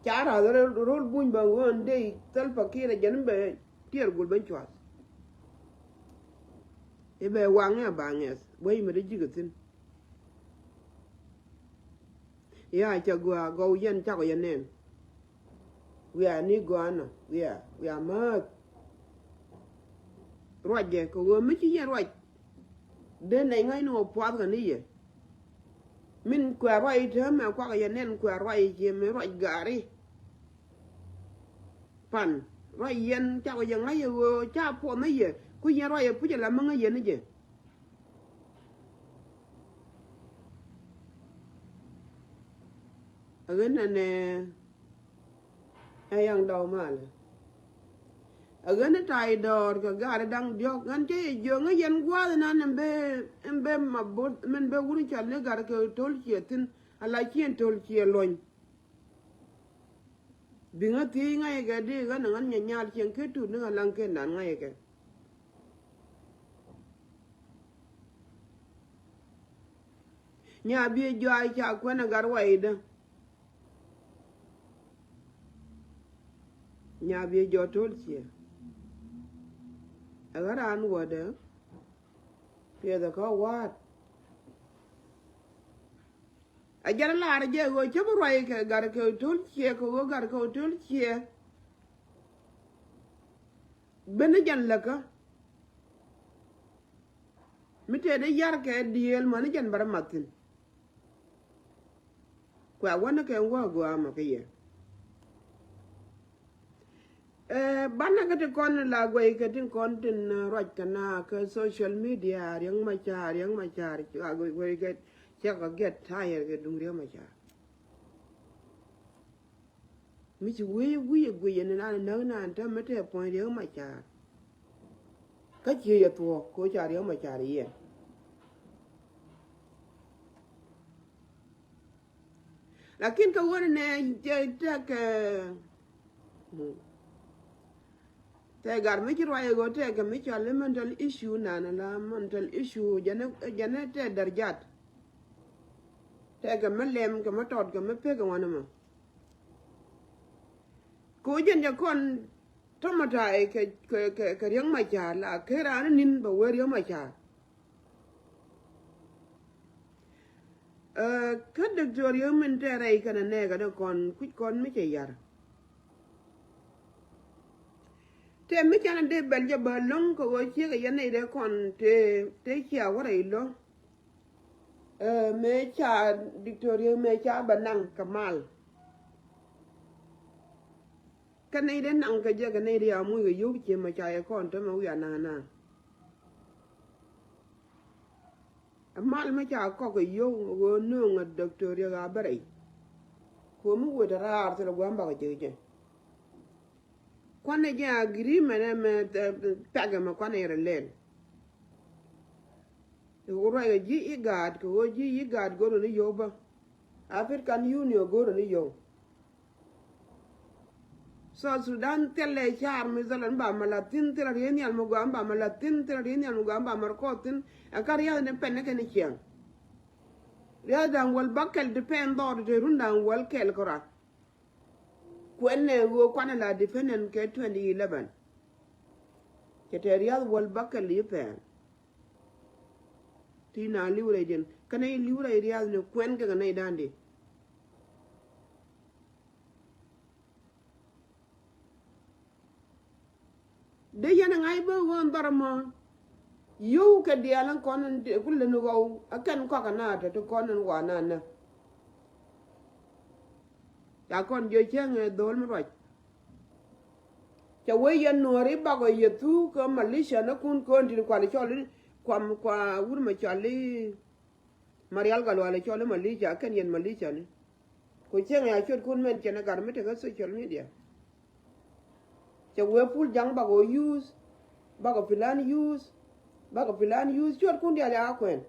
Ca rath rol buny bä ɣöö ɛn dee Salva Kiir ɛ jɛn bɛ tiɛɛr gol ben cuath. I̱ bɛ waŋ ɛ ba ŋɛth wec mi dee ji̱k ɛ thi̱n. Ya cɛ gɔaa gɔw yɛn cakɔ yɛ nɛn. Wiaa ni gɔaa nɔ wiaa wiaa määth. Ruacɛ kɛ ɣöö mi ci yɛn ruac. Dee nɛy ŋäcni wä puath kɛ ni yɛ. Min kuɛ ruac i̱ täämɛ kuakɛ yɛ nɛn kuɛ ruac i̱ ciɛ mi ruac gaari. Pan Ruac yɛn ca wä yɛ ŋa̱c yɛ ɣöö ca puɔth ni yɛ ku yɛn ruac yɛ puc ala mi ŋäc yɛn ni jɛ. Ɛ ɣän nɛnɛ ɛ yaŋ dɔw malɛ. Ɛ ɣän ni tay dɔɔr kɛ gaari daŋ diɔ̱k ɣän cä yɛ jiök ŋäc yɛn gua̱a̱th inan in ben, in ben ma bo̱th min ben wur in cɔal ni gat kɛ to̱l ciɛ thi̱n ala ciɛn to̱l ciɛ luɔ̱ny. Biŋä thiec ŋa̱cä kɛ di ɣän ɛ ɣän nyanyal cieŋ kä tut ni ɣän laŋ ken dan ŋa̱cä kɛ. Nya biɛ jɔac ca kuɛn ɛ gat waydä. Nya biɛ jɔt to̱l ciɛ. Ɛ ɣän raan wädä. Piɛth ɛ kä wa̱a̱t. A jɛn lar jɛ ɣöö cä bi ruac kɛ gat kɛ to̱l ciɛ kɛ ɣöö gat kɛ to̱l ciɛ. Ben ni jɛn läkä mi tëë dee yar kɛ diëël mäni jɛn bä rɛ mat thi̱n. Kuɛ a wänä kɛ wä a gɔaa mɔ kä yɛ. Ɛ banɛ kä ti kɔn la guɛy kɛ tin kɔn tin ruac kɛ na kä social media Riek Machar, Riek Machar, a guɛy kɛ cɛ kɛ get tired kɛ duŋ Riek Machar. Mi ci wee guiy ɛ guiy ɛn nan näk nan täämɛ te puɔ̱ny Riek Machar. Kä cië yɛ thuɔ̱k kɛ ɣöö ca Riek Machar yiɛn. Lakin kä ɣöö nɛ tɛkɛ tɛ gat mi ci ruac ɛ ɣöö tɛkɛ mi cɔal i̱ mental issue nan ala mental issue jɛn jɛn tɛ därjat. Tɛkɛ mi lɛm kɛ mi tɔt kɛ mi pek ɛ wan ɛmɔ. Kɛ ɣöö jɛn jɛ kɔn tɔmɔ ta̱a̱ kɛ kɛ kɛ Riek Machar la kɛ raan ni̱n bɛ wee Riek Machar. Ɛ kä Doctor Riek min te rɛy kɛnɛ nɛɛkɛ ni kɔn kui̱c kɔn mi cɛ yar. Tëë mi canɛ dee bɛl jɛ bä lo̱ŋ kɛ ɣöö ciek ɛ yɛn nɛy dee kɔn tëë tëë cia wä rɛy lo̱ŋ. Ɛ mëë ca Doctor Riek mëë ca bɛ naŋ kɛ mal. Kä nɛy dee naŋ kɛ jɛ kɛ nɛy dee a muc kɛ yio̱w cië mɛ ca yɛ kɔn tämɛ wi̱i̱ a na̱a̱ na̱a̱. Ɛ mal mi ca kɔk kɛ yio̱w ɣöö nööŋ ɛ Doctor Riek a bä rɛy. Kuɔ̱mi wet raar thilɛ gua̱a̱m bakɛ jek jɛ. Kuanɛ jɛ agreement ɛmɛ pɛk ɛmɛ kuanɛ yɛ rɛ lɛl. Kɛ ɣöö ruac kɛ ji̱ IGAD kɛ ɣöö ji̱ IGAD go̱rä ni yio̱w bä. African Union go̱rä ni yio̱w. South Sudan thilɛ caar mi dhɔlɛ ni ba mɛ la thi̱n thilɛ riey nhial mi gɔaa mi ba mɛ la thi̱n thilɛ riey nhial mi gɔaa mi ba mɛ rɛ kɔɔth thi̱n. Ɛn kä ria̱th ni pɛn ni kɛn ni ciɛŋ. Ria̱th da̱ŋ wäl bäkɛl ti pɛn dhɔr ti te run da̱ŋ wäl kɛl kɛ rɔa. Kuɛn nɛ ɣöö kuanɛ la defendant kɛ twenty eleven. Cɛ tɛ ria̱th wäl bäkɛl i̱ pɛn. Ti na li̱w rɛydiɛn kɛnɛ i̱ li̱w rɛy ria̱th ni kuɛn kɛ kɛ nɛy da̱a̱n di. Dee yɛn ŋa̱c bä ɣöö dhɔr mɔ. Yio̱w kɛ diaal in kɔn in ku leni ɣɔw a kɛn kɔk ana tɔ ti kɔn in wa na nä. Ca kɔn jiö cäŋ ɛ dho̱o̱l mi ruac. Cɛ wee yɛn nuɔ̱ɔ̱ri bakɔ yɛ thuk kä militia ni kun köön tin kual cɔl i̱ kuam kua wur mɛ cɔl i̱ Marial Gatluak cɔl i̱ militia kɛn yɛn militia ni. Ku cieŋ ya ciötkun mɛn cɛn ɛ gat mi tekä social media. Cɛ wee pul jaŋ bakɔ use, bakɔ plan use, bakɔ plan use ciötkun diaal ya kuɛn.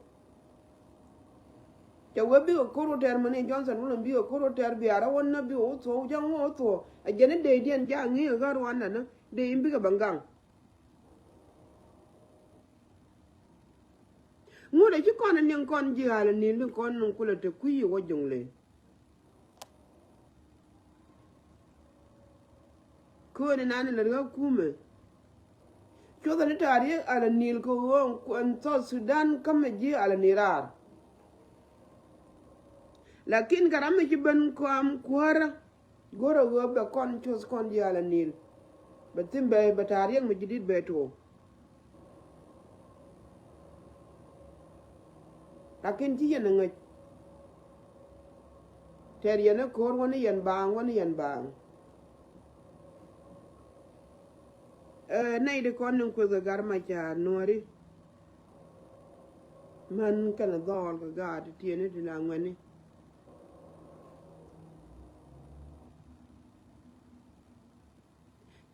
Cɛ wee bikɛ ko̱r wä tɛr mani Johnson wä lɛ bikɛ ko̱r wä tɛr biaar wä nä bikɛ wä thuɔ̱k jaŋ wä wä thuɔ̱k. Ɛ jɛn i̱ dee diɛn jaŋ ŋi̱i̱kɛ ɣär wä nɛnä dee in bikɛ bɛ gaŋ. Ŋut ɛ ci kɔn ɛ niŋ kɔn ji̱ ɣa̱l ɛ ni̱n liŋ kɔn niŋ kulɛ te kui̱ i̱ wä joŋ lëë. Kööni nani lät ɣä kumɛ. Cuɔthɛ ni ta̱a̱ riek ala nil kɛ ɣöö ɛn South Sudan kämɛ ji̱ ala ni raar. Lakin kɛ ram mi ci ben kɔam kuäärä go̱rɛ ɣöö bɛ kɔn cuɔth kɔn ji̱ ala nil. Bɛ thi̱n bɛ bɛ ta̱a̱ riek mi ji̱ di̱t bɛ tuɔɔk. Lakin ci yɛn ɛ ŋäc. Tɛr yɛn ɛ ko̱r wäni yɛn baaŋ wäni yɛn baaŋ. Ɛ, nɛy ti kɔn ni kueth kɛ Gat Macar Nuɔri. Män kɛnɛ dhɔɔl kɛ gaat ti tiɛɛni ti la ŋuɛni.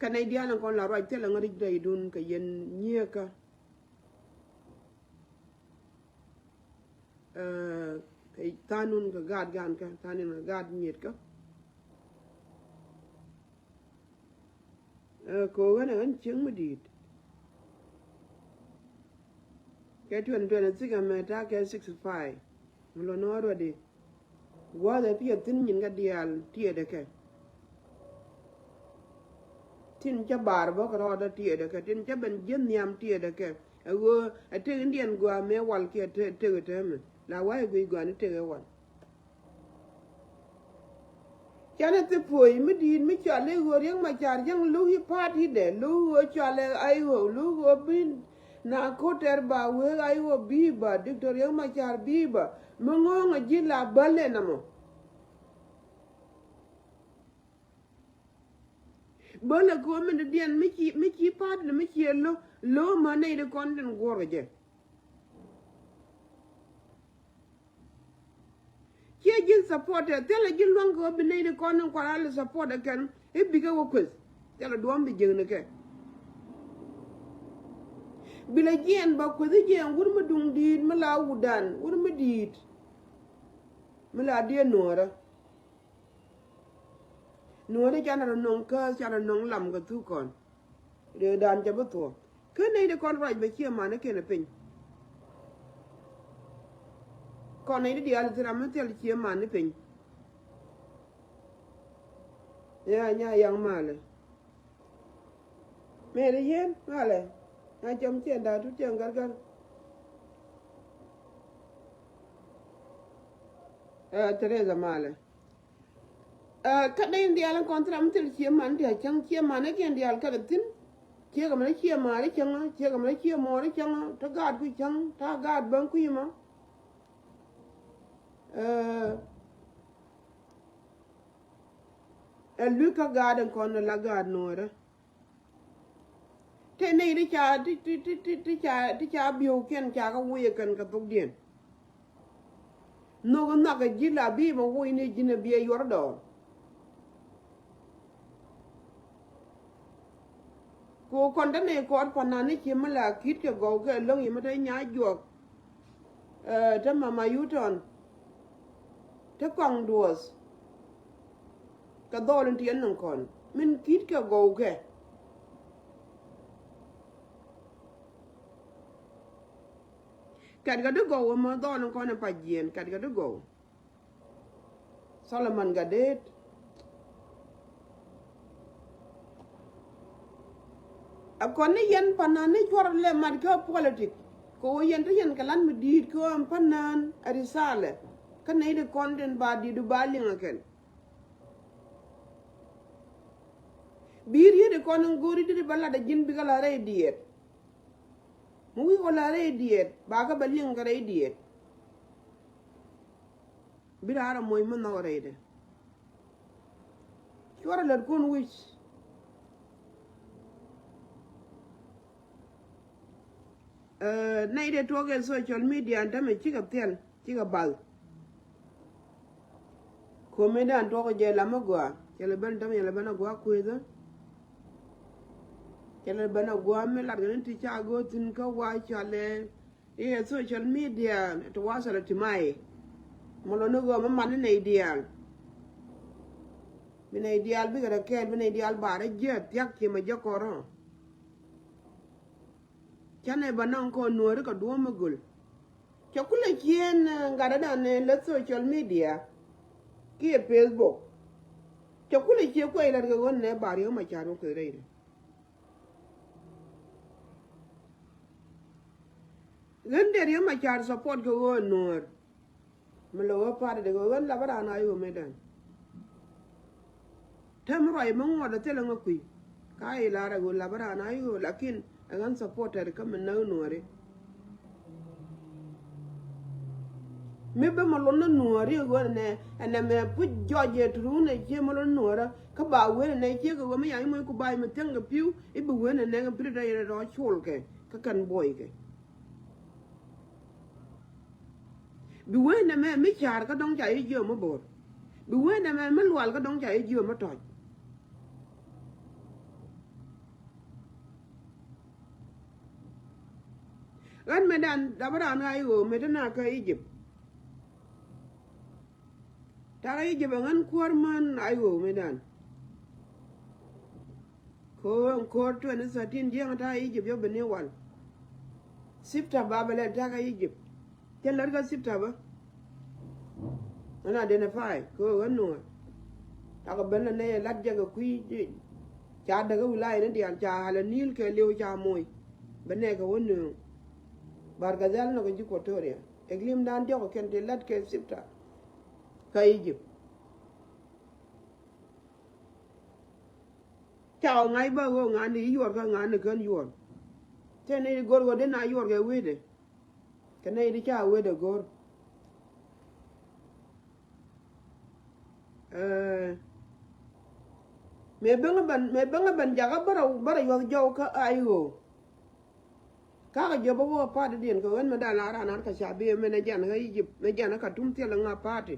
Kɛ nɛy diaal in kɔn la ruac thilɛ ŋäri rɛydun kɛ yɛn nyieekä. Ɛ, kɛ tha̱a̱ŋ nun kɛ gaat gankä, tha̱a̱ŋ nun kɛ gaat nyieetkä. Ɛ, kɛ ɣöö ɣän ɛ ɣän cieŋ mi di̱i̱t. Kɛ twenty twenty-six ɛmɛ ta̱a̱ kɛ sixty-five. Mi lɔ nɔɔr ruɔ̱di. Gua̱a̱th ɛ piɛth thi̱n nyin kä diaal tiɛɛdɛ kɛ. Tin cä bar bä kɛ rɔɔdä tiɛɛdɛ kɛ. Tin cä ben ji̱ nhiam tiɛɛdɛ kɛ. Ɛ ɣöö ɛ tëk in diɛn gua̱a̱ mëë wal kiɛ tëk tëk ɛ täämɛ. La wa̱i̱ guic gua̱a̱ni tëk ɛ wal. Canɛ thil puɔ̱i mi di̱i̱t mi cɔal i̱ ɣöö Riek Macar Yɛŋ lo̱k i̱ pa̱a̱t i̱dɛ, lo̱k ɣöö cɔal ɛ I O, lo̱k ɣöö bi na ko̱tɛr ba wee I O bi̱i̱ ba, Doctor Riek Macar bi̱i̱ ba, mi ŋɔ̱ɔ̱ŋ a ji̱ la bäl ɛ namɔ. Bäl ɛ ko̱ min didiɛn mi ci, mi ci pa̱a̱t ni mi ci ɛ lo̱, lo̱ mä nɛy di kɔn tin guɔ̱r kɛ jɛ. Ciɛ ji̱n support ɛ, thilɛ ji̱n lua̱ŋ kɛ wä bi nɛy di kɔn in kua̱r al support ɛ kɛn i̱ bikɛ wä kueth. Thilɛ duɔ̱ɔ̱m bi jiäkni kɛ. Bi lɛ jiɛɛn ba kueth i̱ jiɛɛn wur mi duŋ di̱i̱t mi la wutdan, wur mi di̱i̱t. Mi la diɛ nuɔ̱ɔ̱rä. Nuɔ̱ɔ̱rä canɛ rɔ nɔŋ kä, canɛ rɔ nɔŋ lam kɛ thuk kɔn. Rëëdan cɛ bi thuɔ̱k. Kä nɛy di kɔn ruac bɛ ciɛ man i̱ kɛn ɛ piny. Kɔn nɛy di diaal i̱ thil ram mi thil ciɛ man i̱ piny. Ya nya yaŋ malɛ. Mëë di yien malɛ. Nya cɔm ciɛ da̱a̱ tut ciɛ gärgär. Ɛ, Theresa malɛ. Ɛ, kä nɛy diaal in kɔn thil ram mi thil ciɛ man ti a cäŋ, ciɛ man i̱ kiɛn diaal kɛn a thi̱n. Ciɛ kɛ mɛn ciɛ maar i̱ cäŋ, ciɛ kɛ mɛn ciɛ mɔɔr i̱ cäŋ, te gaat kui̱ cäŋ, te gaat bäŋ kui̱ mɔ. Ɛ, ɛ lui̱ kä gaat in kɔn la gaat nuɔɔrä. Te nɛy ti ca, ti, ti, ti, ti, ti ca, ti ca biöökiɛn ca kä wuc ɛ kɛn kɛ thokdiɛn. Nhök nhɔakä ji̱ la bi mɛ wuc ni ji̱n ɛ bi ɛ yuɔr dɔɔr. Ku kɔn te nɛy kɔɔr panan ni ci mi la ki̱t kɛ gɔw kɛ lo̱ŋ yi mi te nya juɔk. Ɛ, te mama yutɔn. Te kɔaŋ duɔth. Kɛ dhɔl in ti ɛn ni kɔn min ki̱t kɛ gɔw kɛ. Kɛt kɛ di gɔw ɛmɔ dhɔl in kɔn in pa jiɛn kɛt kɛ di gɔw. Solomon Gatdet. A kɔn ni yɛn panan ni cuɔr lɛ mat kä politik. Kɛ ɣöö yɛn te yɛn kɛ lat mi di̱i̱t kɛ ɣöö ɛn panan a risalɛ. Kä nɛy di kɔn tin ba di̱i̱t du ba liŋ a kɛn. Bi riet di kɔn in go̱o̱ri di ba lat a ji̱n bikɛ la rɛy diɛɛt. Mi wi̱i̱ kɔ la rɛy diɛɛt ba kä ba liŋ kɛ rɛy diɛɛt. Bi raan rɔ moc mi nhɔk rɛydɛ. Cuɔrɛ lät kun wi̱c. Ɛ, nɛy dee tuɔk ɛ social media ɛn tämɛ cikɛ thiɛl, cikɛ bath. Ko̱mɛ dan tuɔk jɛ lam mi gɔaa cɛ lɛ ben tämɛ cɛ lɛ ben a gɔaa kueethä. Cɛ lɛ ben a gɔaa mi lat kɛ ni ti ca go̱o̱ thi̱n kä wa cɔalɛ. I̱ ɛ social media ti wasal ti may. Mɔ lɔ ni ɣöö mi man ni nɛy diaal. Bi nɛy diaal bikɛ rɛ kɛɛl bi nɛy diaal ba rɛ jiɛ thiak ci mɛ jɛ kɔrɔ. Canɛ ba naŋ kɔn nuɔri kɛ duɔ̱ɔ̱m mi göl. Cɛ kulɛ cieen gatdä dan lɛ social media. Kiɛ Facebook. Cɛ kulɛ cie kuɛ ilat kɛ ɣöö nɛ ba riek ma car wä kueth rɛy. Ɣän dee Riek Machar support kɛ ɣöö nuɔ̱ɔ̱r. Mi lɛ ɣöö party dee kɛ ɣöö ɣän lapä raan a i̱ ɣöö mëëdan. Tɛm ruac mi ŋuɔt ɛ thilɛ ŋä kui̱. Ka i̱ lar ɛ ɣöö lapä raan a i̱ ɣöö lakin ɛ ɣän supporter kä mi näk nuɔ̱ɔ̱ri. Mi bi mɛ luɔt ni nuɔɔri ɛ ɣöö nɛ ɛnɛ mɛ puc jɔc ɛ turun ɛ cie mɛ luɔt ni nuɔɔrä. Kä ba wen ɛnɛ cie kɛ ɣöö mi ya̱ i̱ moc ku ba i̱ mɛ thiäŋ kɛ pi̱w i̱ bi wen ɛnɛ kɛ pi̱t rɛy rɔ col kɛ kä kɛn buɔy kɛ. Bi wen ɛmɛ mi ca̱r kä dɔ̱ŋ ca i̱ jiö mɛ bo̱r. Bi wen ɛmɛ mi lual kä dɔ̱ŋ ca i̱ jiö mɛ tɔ̱c. Ɣän mëë dan dap raan ɣa̱c ɣöö mëë te na kä Egypt. Ta̱a̱ kä Egypt ɛ ɣän kuäär män ɣa̱c ɣöö mëë dan. Ko̱o̱r ɛn ko̱o̱r twenty thirteen jiäŋ ta̱a̱ Egypt yɔ ben ni wal. Sipta ba bɛ lɛl ta̱a̱ kä Egypt. Cä lät kä sipta bä. Ɣän identify kɛ ɣöö ɣän nuɔ̱ɔ̱r. Cakɔ ben lɛ nɛy ɛ la̱t jɛ kɛ kui̱. Ca däk kä wilaya ni diaal ca halɛ ni̱i̱l kɛ li̱w ca moc. Bɛ nɛɛkɛ wä nööŋ. Barkadhal nɔ kɛ ji̱ Equatoria. Ɛ glimdan diɔ̱k kɛ kɛn ti la̱t kɛ sipta. Kä Egypt. Ca ɣɔw ŋa̱c bä ɣöö ŋa̱n i̱ yuɔr kä ŋa̱n i̱ kän yuɔr. Tëë ni go̱r ɣöö dee na yuɔr kɛ wecdɛ. Kɛ nɛy ti ca wecdɛ go̱r. Ɛɛ, mëë bäŋä ben, mëë bäŋä ben jakä bärä, bärä yuɔth jɔw kä I O. Kakä jiɔp bä wä pa̱a̱t diɛn kɛ ɣän mɛ dan la ran an kɛ ca bi mɛ nɛ jan kä Egypt, mɛ jan kä Khartoum thilɛ ŋa pa̱a̱ti.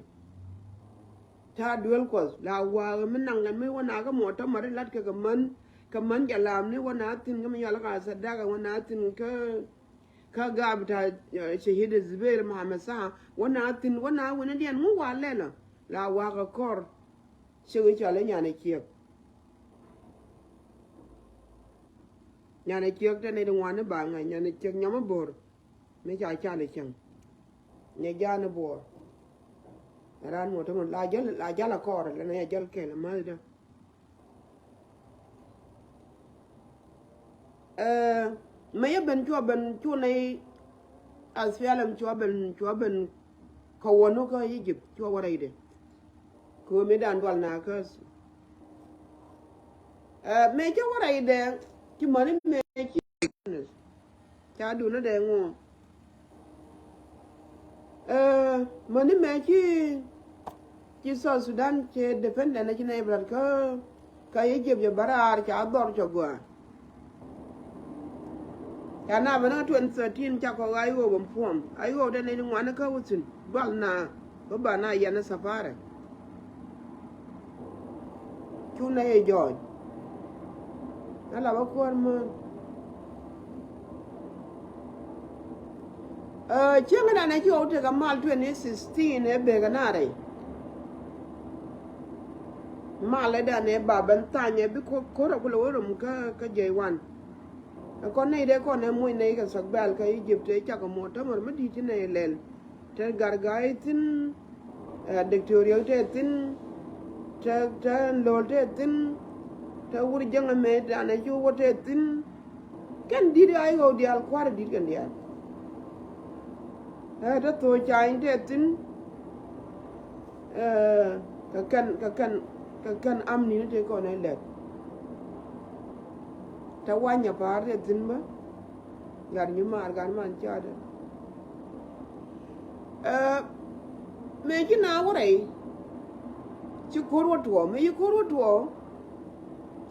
Ta̱a̱ duel Kuɔth la wa̱a̱ mi naŋ kɛn mi wä na kä muɔ̱ tɔ̱ mari lat kɛ kɛ män, kɛ män jɛ lam ni wä na thi̱n kä mi yɔal kä Sadaka wä na thi̱n kä, kä gap ta̱a̱, eh, Shahid Zubair Mohamed Saha wä na thi̱n wä na wä ni diɛn ŋu wa̱a̱ lɛlä la wa̱a̱ kɛ kɔr. Ciek i̱ cɔal i̱ Nyanɛ Ciek. Nyanɛ Ciek te nɛy ti ŋuan i̱ ba ŋa̱c Nyanɛ Ciek nyɔm i̱ bo̱r. Mi ca cal i̱ cäŋ. Nyɛ ja̱a̱n i̱ buɔɔr. Ɛ raan ŋuɔ̱t te ŋuɔ̱t la jäl, la jäl a kɔɔr lɛ nɛ jäl kɛl i̱ mäthdä. Ɛɛ, mëë yɛ ben cuɔ ben cu nɛy ath pialɛm cuɔ ben, cuɔ ben kɛ wänu kä Egypt cuɔ wä rɛydɛ. Kɛ ɣöö mëë dan dual na kä. Ɛɛ, mëë cä wä rɛydɛ ci mäni mëë ci ca duni dee ŋuɔ. Ɛɛ, mäni mɛ ci, ci South Sudan ci dependent ci nɛy bɛ lat kä, kä Egypt jɛ bä raar ca dhɔr cɛ gɔaa. Ca na bä ni kä twenty thirteen ca kɔk I O bä puɔm. I O dee nɛy ni ŋuani kä wä thi̱n dual na bä ba na yɛn ni safari. Cu nɛy jɔɔc. Ɛ la bä kuäär mään. Ɛ, cieŋ dan ɛ ci ɣɔw tekɛ mal twenty sixteen ɛ bekɛ na rɛy. Mal ɛ dan ɛ ba ben thany ɛ bi ko̱r ɛ kulɛ wä rom kä, kä J one. Ɛ kɔn nɛy dee kɔn ɛ moc nɛy kɛ thak bɛl kä Egypt ɛ cakɛ muɔ̱t tämär mi di̱i̱t ci nɛy lɛl. Te Gargaay thi̱n, ɛ, Diktoria te thi̱n, te, te Lol te thi̱n, te Wur Jäŋ ɛmɛ dan ɛ ci wä te thi̱n. Kɛn di̱t I O diaal kua̱r di̱t kɛn diaal. Ɛ, te Thok Cany te thi̱n, ɛ, kɛ kɛn, kɛ kɛn, kɛ kɛn amni ni te kɔn ɛ lɛt. Te Wanyɛ Pa̱a̱r te thi̱n bä. Gat nyi maar gat man caatdä. Ɛ, mëë ci na wä rɛy. Ci ko̱r wä tuɔɔk, mëë ci ko̱r wä tuɔɔk.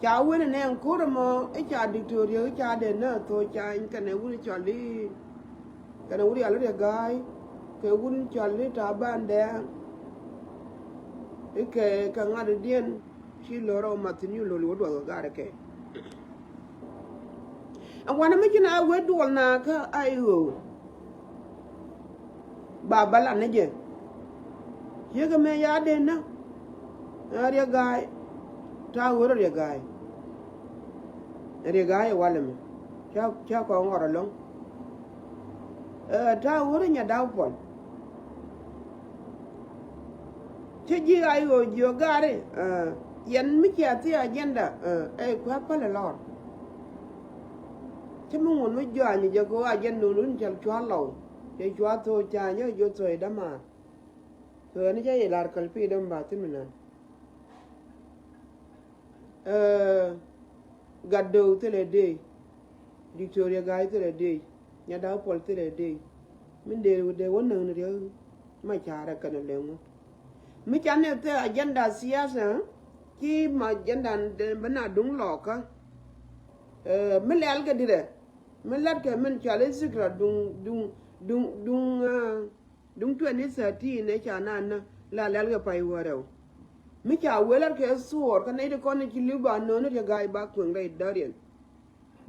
Ca wen ɛ nɛ ɛn ko̱r ɛmɔ i̱ ca Diktoria i̱ ca dee nä Thok Cany kɛnɛ wun cɔl i̱, kɛnɛ wun yal i̱ Riɛk Ga̱a̱y. Kɛ wun cɔl i̱ Taban Dɛɛŋ. I̱ kɛ, kɛ ŋa̱t i̱ diɛn. Ci lo̱r ɛ wä mat thi̱n i̱ lo̱l i̱ wä duɔth kɛ ga̱a̱r ɛ kɛ. Ɛn wanɛ mi ci na wee duɔl na kä I O. Ba bä lat ni jɛ. Ciekɛ mɛ ya den na. Ɛ Riɛk Ga̱a̱y. Ta̱a̱ ɣöö rɔ Riɛk Ga̱a̱y. Ɛ Riɛk Ga̱a̱y ɛ walɛ mɛ. Ca, ca kɔn ŋɔr ɛlɔ̱ŋ. Ɛ, ta̱a̱ ɣöö rɔ Nyadaw Puɔl. Cä ji̱ I O jiök gaari, ɛ, yɛn mi cia thi agenda, ɛ, ɛ kua̱ päl ɛ lɔr. Cä mi ŋun mi jɔany jɛ kɛ ɣöö agenda wun cɛ cua lɔw. Cɛ cua Thok Cany jɛ jiök Thok i̱ dämaar. Thok ɛn cä yɛ lar kɛl pi̱i̱ däm ba thi̱n mi nän. Ɛ, Gatdöw thilɛ dee. Diktoria Ga̱a̱y thilɛ dee. Nyadaw Puɔl thilɛ dee. Min dee, dee wä näk ni Riɛk. Macar ɛ kɛn ɛ lɛŋu. Mi ca nɛ thɛ agenda siasa, ci ma agenda bɛ na duŋ lɔkä. Eh, mi lɛl kɛ dirɛ. Mi lat kɛ min cɔal i̱ zikra duŋ, duŋ, duŋ, duŋ, eh, duŋ twenty thirteen ɛ ca na nä la lɛl kɛ pay wä rɛw. Mi ca wee lat kɛ thuɔɔr kä nɛy ti kɔn i̱ ci li̱w ba nööni ti ga̱a̱c ba kueŋ rɛy däriɛn.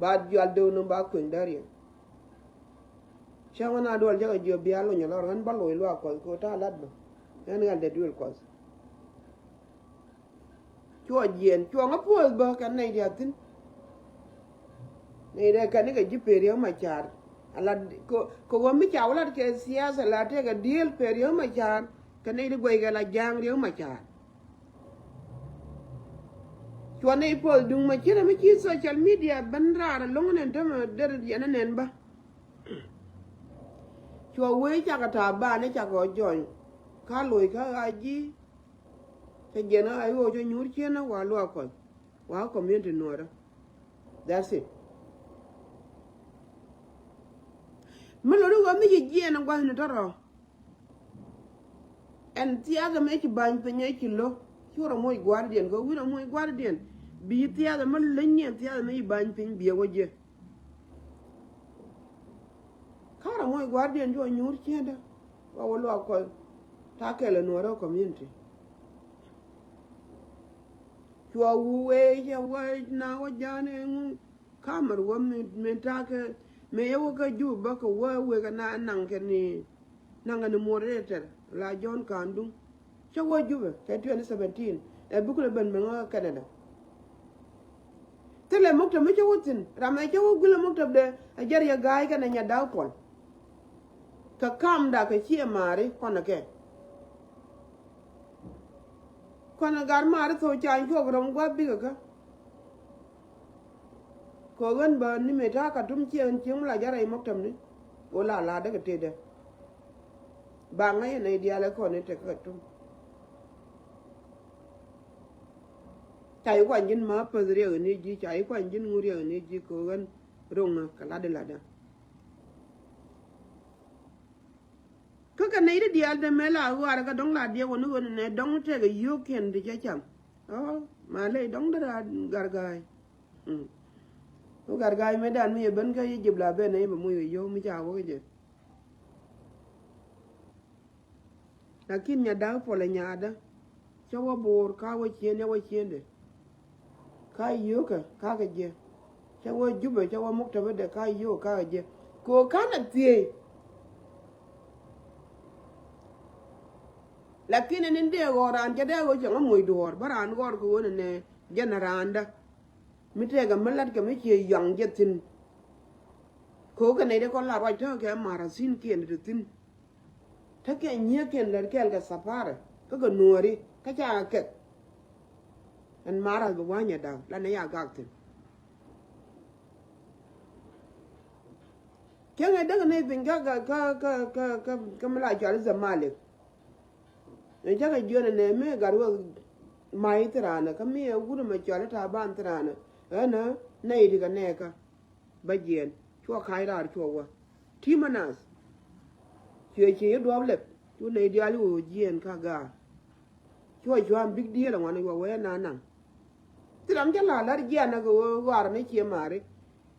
Ba jual dööni ba kueŋ däriɛn. Cä ɣän a duɔl cä kɛ jiɔ bia lony lɔr ɣän ba loc luaak kuɔth kɛ ɣöö ta̱a̱ lat bä. Ɣän ɣal dee duël kuɔth. Cuɔ jiɛn cuɔ ŋä puɔth bä kɛn nɛy diath thi̱n. Nɛy dee kɛn ikɛ ji̱ per Riek Macar. Ala kɛ ɣöö mi ca wä lat kɛ siasa la tëëkɛ diëël per Riek Macar. Kɛ nɛy di guɛy kɛ la ja̱a̱ŋ Riek Macar. Cuɔ nɛy puɔth duŋ ma ci rɛ mi ci social media ben raar ɛlɔ̱ŋ nɛn tämɛ der yɛn ɛ nɛn bä. Cuɔ wee cakɛ ta̱a̱ ban ɛ cakɛ ɔ jɔny. Ka loc kä ɣaa ji̱. Cɛ jiɛn ɣaa i̱ ɣöö cä nyuur ciën ɛ wa luaak kuɔth. Wa community nuɔɔrä. That's it. Mi lo̱ri ɣöö mi ci jiɛɛn ɛ gua̱thni tɔ̱rɔ̱. Ɛn thiathɛ mëë ci ba̱ny piny ɛ ci lo̱. Ci wä rɔ moc gua̱a̱rdiɛn kɛ wi̱n ɛ moc gua̱a̱rdiɛn. Bi thiathɛ mi leny ni ɛn thiathɛ mëë ci ba̱ny piny bi ɛ wä jiɛ. Ka rɔ moc gua̱a̱rdiɛn cuɔ nyuur ciëndä. Wa wä luaak kuɔth. Ta̱a̱ kɛl ɛ nuɔɔrä community. Cuɔ wu wee cɛ wä na wä ja̱a̱n ɛŋu. Kamɛr wä mi, mi ta̱a̱ kɛ mi yɛ wä kä Jubɛ bä kɛ wä wek kɛ na naŋ kɛ ni naŋ kɛ ni moderator la John Kandung. Cä wä Jubɛ kɛ twenty seventeen ɛ bikul ɛ ben ben kä Canada. Thilɛ muktab mi cä wä thi̱n ram ɛ cä wä guilɛ muktab dɛ ɛ jɛr yɛ ga̱a̱c kɛnɛ nya da̱k puɔl. Kɛ kamda kɛ ciɛ maari kɔnɛ kɛ kɔnɛ gar maari thok ca cuɔk rɔm gua̱th bikɛ kä. Kɛ ɣän bä ni mëë ta̱a̱ Katum ciɛ ɣän cieŋ mi la ja̱ rɛy maktabni. Ɣöö la la̱a̱dä kɛ tëëdä. Ba ŋäc ɛn nɛy diaal ɛ kɔn ni tek kä Katum. Ca yi kuany ji̱n ma päth riɛk ni ji̱, ca yi kuany ji̱n ŋu riɛk ni ji̱ kɛ ɣän ro̱ŋä kɛ latdi latdä. Kä kɛ nɛy ti diaal dee mëë la ɣɔaarɛ kä dɔ̱ŋ la diɛk wä ni ɣöö nɛ dɔ̱ŋ tɛkɛ yio̱o̱kiɛn ti cä cam. Ɔ, ma ley dɔ̱ŋ dee raar Garga̱a̱y. Mm. Ɣöö Garga̱a̱y mëë dan mi yɛ ben kä Egypt la ben nɛy bɛ moc kɛ yio̱o̱k mi ca wä kä jɛ. Lakin nya da̱k puɔlɛ nyaadä. Cä wä Bo̱o̱r ka wä cieen, ya wä ciendɛ. Ka yio̱o̱kä ka kɛ jɛ. Cä wä Jubɛ, cä wä muktabädɛ ka yio̱o̱kä ka kɛ jɛ. Kɛ ɣöö ka̱n a thiey. Lakin ɛn in dee ɣɔr raan cɛ dee ɣöö cɛ ŋä moc duɔ̱ɔ̱r bä raan ɣɔr kɛ ɣöö nɛ nɛ jɛn a raandä. Mi tëëkɛ mi la̱tkɛ mi ciɛ yɔaŋ jɛ thi̱n. Kɛ ɣöö kɛ nɛy dee kɔn la ruac tääkɛ marasinkiɛn ti thi̱n. Tekɛ nyiëëkiɛn lät kɛɛl kɛ Saparɛ kä kɛ Nuɔ̱ɔ̱ri kä ca kɛ kɛk. Ɛn marath bi wa̱nyɛ da̱k la nɛ ya gak thi̱n. Cäŋɛ däk ni piny kä kä kä kä kä kä mi la cɔal i̱ Zamalek. Ni cakɛ jiön ɛnɛ mi gat wek ma̱y thiraanɛ kä mi ɛ wut ɛmɛ cɔal i̱ Taban thiraanɛ. Ɣänä nɛy ti kɛ nɛɛkä. Bä jiɛɛn cuɔ ka̱c raar cuɔ wä. Ti ma nath. Cuɛ ci i̱ duɔ̱ɔ̱p lɛp cu nɛy diaal i̱ ɣöö jiɛɛn ka gaar. Cuɔ cua̱a̱m big deal ɛŋuan i̱ wä wee na naŋ. Thil ram cä la̱r la̱r jiɛɛn ɛ kɛ ɣöö ɣɔaarä ni ciɛ ma̱a̱ri.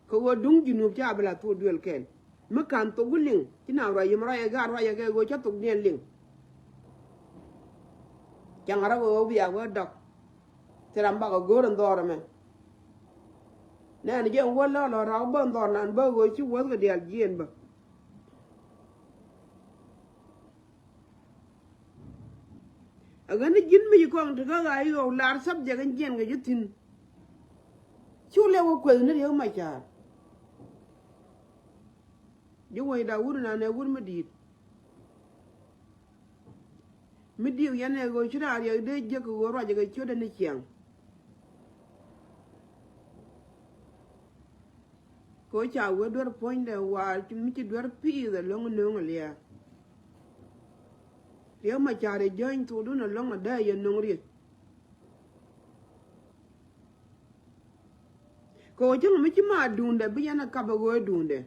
Kɛ ɣöö duŋ Junub ca bi la thok duël kɛl. Mi ka̱n thok wi̱ liŋ ci naŋ ruac yɛm ruac ɛ gaar ruac ɛ kɛ ɣöö cä thok diɛn liŋ. Cäŋ rɔ kɛ ɣöö bia wee dɔk. Thil ram bakɛ go̱o̱r in dhɔr ɛmɛ. Nɛn jɛ in wä lɔl ɔ rak bä in dhɔr nan bä ɣöö ci wäth kɛ diaal jiɛɛn bä. Ɛ ɣän ni ji̱n mi ci kɔŋ ti kä ɣa̱c ɣɔw lar subject in jiɛɛn kɛ ji̱ thi̱n. Cu lɛ wä kueth ni Riek Macar. Ji̱ wäcda wut nan ɛ wut mi di̱i̱t. Mi di̱i̱k yɛn ɛ ɣöö ci raan riɛk dee jiäk kɛ ɣöö ruacɛ kɛ ciötdɛ ni ciaŋ. Kɛ ɣöö ca wee duer puɔ̱nydɛ waal mi ci duer pi̱i̱th ɛlɔ̱ŋ nööŋ ɛ lia̱a̱. Riɛk Macar ɛ jäny thokdun ɛlɔ̱ŋ ɛ dee yɛ nöŋ riet. Kɛ ɣöö cäŋ mi ci ma duundɛ bi yɛn ɛ kap ɛ ɣöö duundɛ.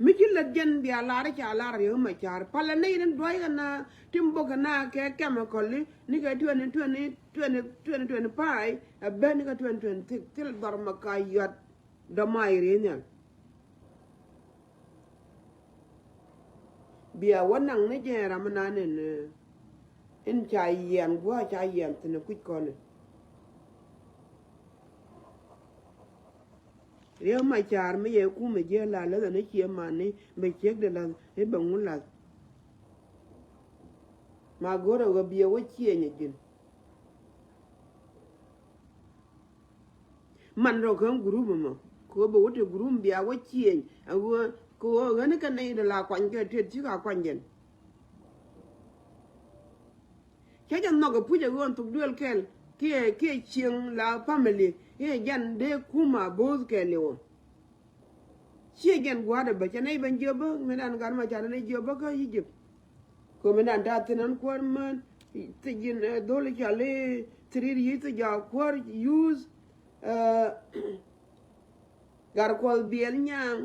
Mi ci lät jɛn bia lar ca lar Riek Machar. Palɛ nɛy ni dua̱c kɛ na tim bok kɛ na kɛ kɛmɛ kɔli ni kɛ twenty twenty, twenty twenty five ɛ ben ni kɛ twenty twenty six thil dhɔr ma ka yuat dɔma iri̱ nhial. Bia wä naŋ ni jɛn ram mi nan in, eh, in ca yiɛn gua̱a̱ ca yiɛn thi̱n kui̱c kɔn in. Riek Machar mi yɛ kumɛ jiɛ la läthɛ ni ciɛ mani bɛ ciek de lath i̱ bɛ ŋun lath. Ma go̱rɛ ɣä biɛ wä ciɛ nyɛ ji̱n. Man rɔ kä group mɔ kɛ ɣöö bɛ wä te group bia wä ciëny. Ɛ ɣöö kɛ ɣöö ɣän kɛ nɛy dee la kuany kɛ tet ci ka kuany jɛn. Cä jɛ nhɔk ɛ puc ɛ ɣöö thuk duel kɛl kiɛ kiɛ cieŋ la family kiɛ jɛn dee kum a bo̱o̱th kɛɛliw ɔ. Ciɛ jɛn gua̱a̱dɛ bä cɛ nɛy ben jiöpä mëëdan gat ma ca nɛy jiöpä kä Egypt. Kɛ mëëdan ta̱a̱ thi̱n ɛn kuäär män thi̱c ji̱n, eh, dhol i̱ cɔal i̱ thi̱ri̱r yi̱ thi̱c jɔak kuäär yuuth, eh, Gat Kuɔth Biɛl Nyaŋ.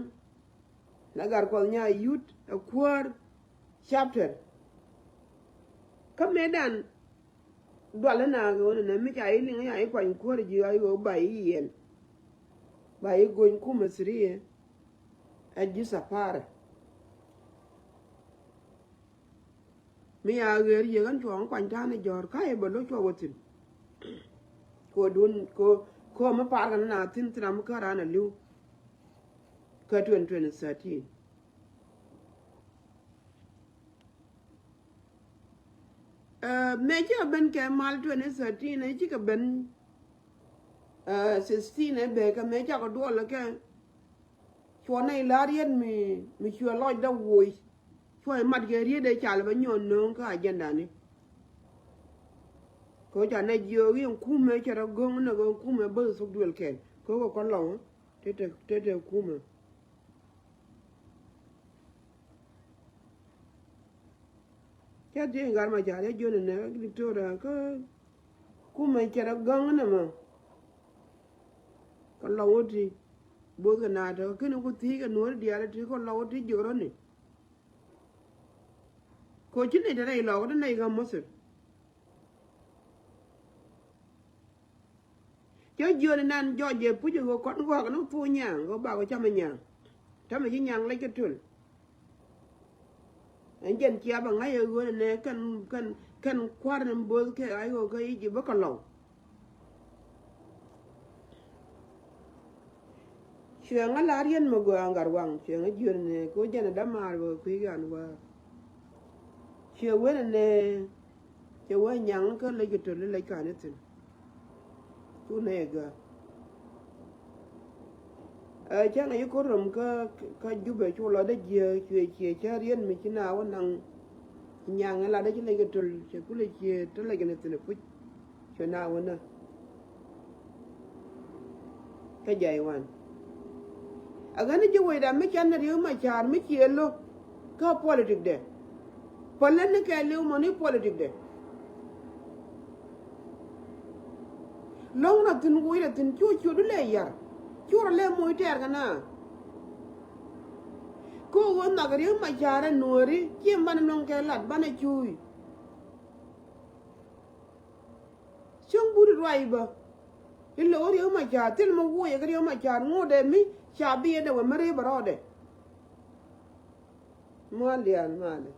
La Gat Kuɔth Nyaŋ yut ɛ kuäär chapter. Kä mëëdan dual inɛ kɛ ɣöö nɛ mi ca i̱ liŋ i̱ ca i̱ kuany kuäär ji̱ ɣa̱c ɣöö ba i̱ yiɛn. Ba i̱ go̱ny kumɛ thiriɛ ɛ ji̱ thaparɛ. Mi ya ɣer yek ɣän cuɔ̱ɔ̱ŋ kuany ta̱a̱n i̱ jɔ̱ɔ̱r ka̱ i̱ bä lo̱c cuɔ wä thi̱n. Kɛ ɣöö duun kɛ ɣöö kɛ ɣöö mi par kɛn na thi̱n thi̱n ram mi kär an ali̱w. Kä twenty twenty thirteen. Eh, mëë cikɛ ben kɛ mal twenty thirteen, eh, cikɛ ben, eh, sixteen, eh, bee kɛ mëë cakɔ duɔl kɛ. Cuɔ nɛy la̱r yet mi, mi cuɛ lɔcdä woc. Cuɔ imat kɛ riet dee cal bä nyɔn nööŋ kä agenda ni. Kɛ ca nɛ jiök i̱ kumɛ cɛ rɔ go̱ŋ nɛ kɛ kumɛ bäth thok duël kɛn. Kɛ kɛ kɔn lɔŋ, te te, te te kumɛ. Cä thiec gat ma ca rɛ jiön ɛnɛ Victoria kä kumɛ cɛ rɔ gäŋ nɛ mɛ. Kɛ lɔw ti both kɛ naat kɛ kɛn ku thiec kɛ nuɔ̱ɔ̱ri diaal ti kɛ lɔw ti jiök rɔ̱ni. Kɛ ci nɛy te rɛy lɔk ti nɛy kä Moses. Cä jiöni nan jɔc jɛ puc ɛ ɣöö kɔn gɔak ni thok nyaŋ ɣöö bakɔ camɛ nyaŋ. Tamɛ ci nyaŋ lec kä töl. Ɛn jɛn cia bɛ ŋa̱c ɛ ɣöö nɛ kɛn, kɛn, kɛn kua̱r ni both kɛ ɣa̱c ɣöö kä Egypt bä kɛ lɔw. Cuɛ ŋa lar yɛn mɛ gɔaa ŋa̱r waŋ cuɛ ŋa jiöni nɛ kɛ ɣöö jɛn ɛ dämaar bɛ kɛ kui̱ gan wäär. Cuɛ wen nɛ cɛ wee nyaŋ kä lec kɛ töl i̱ lec ka̱n i̱ thi̱n. Cu nɛy ɛ gää. Ɛ cäŋ ɛ ci ko̱r röm kä, kä Jubɛ cu lɔcdä jiääk cuɛ ciɛ cä riet mi ci na wä naŋ. Nyaŋ ɛ latdä ci lec kɛ töl cɛ kulɛ ciɛ te lec kɛ ni thi̱n ɛ puc. Cuɛ na wä nä. Kä jay wan. A ɣän ji̱ wecda mi can ni Riek Machar mi ciɛ lo̱k kä politic dɛ. Pälä ni kɛ li̱w mɔ ni politic dɛ. Lo̱ŋ na thi̱n wecda thi̱n cu cu du lɛ yar. Cu rɔ lɛ moc tɛɛr kɛ na. Kä ɣöö nhak Riek Machar ɛ nuɔ̱ɔ̱ri ci man nɔŋ kɛ lat banɛ cuuc. Cäŋ but ruac bä. I̱ lo̱k Riek Machar thil mi wuɔyɛ kä Riek Machar ŋotdɛ mi ca biɛɛdɛ wä mi rep bä rɔɔdɛ. Mual diaal malɛ.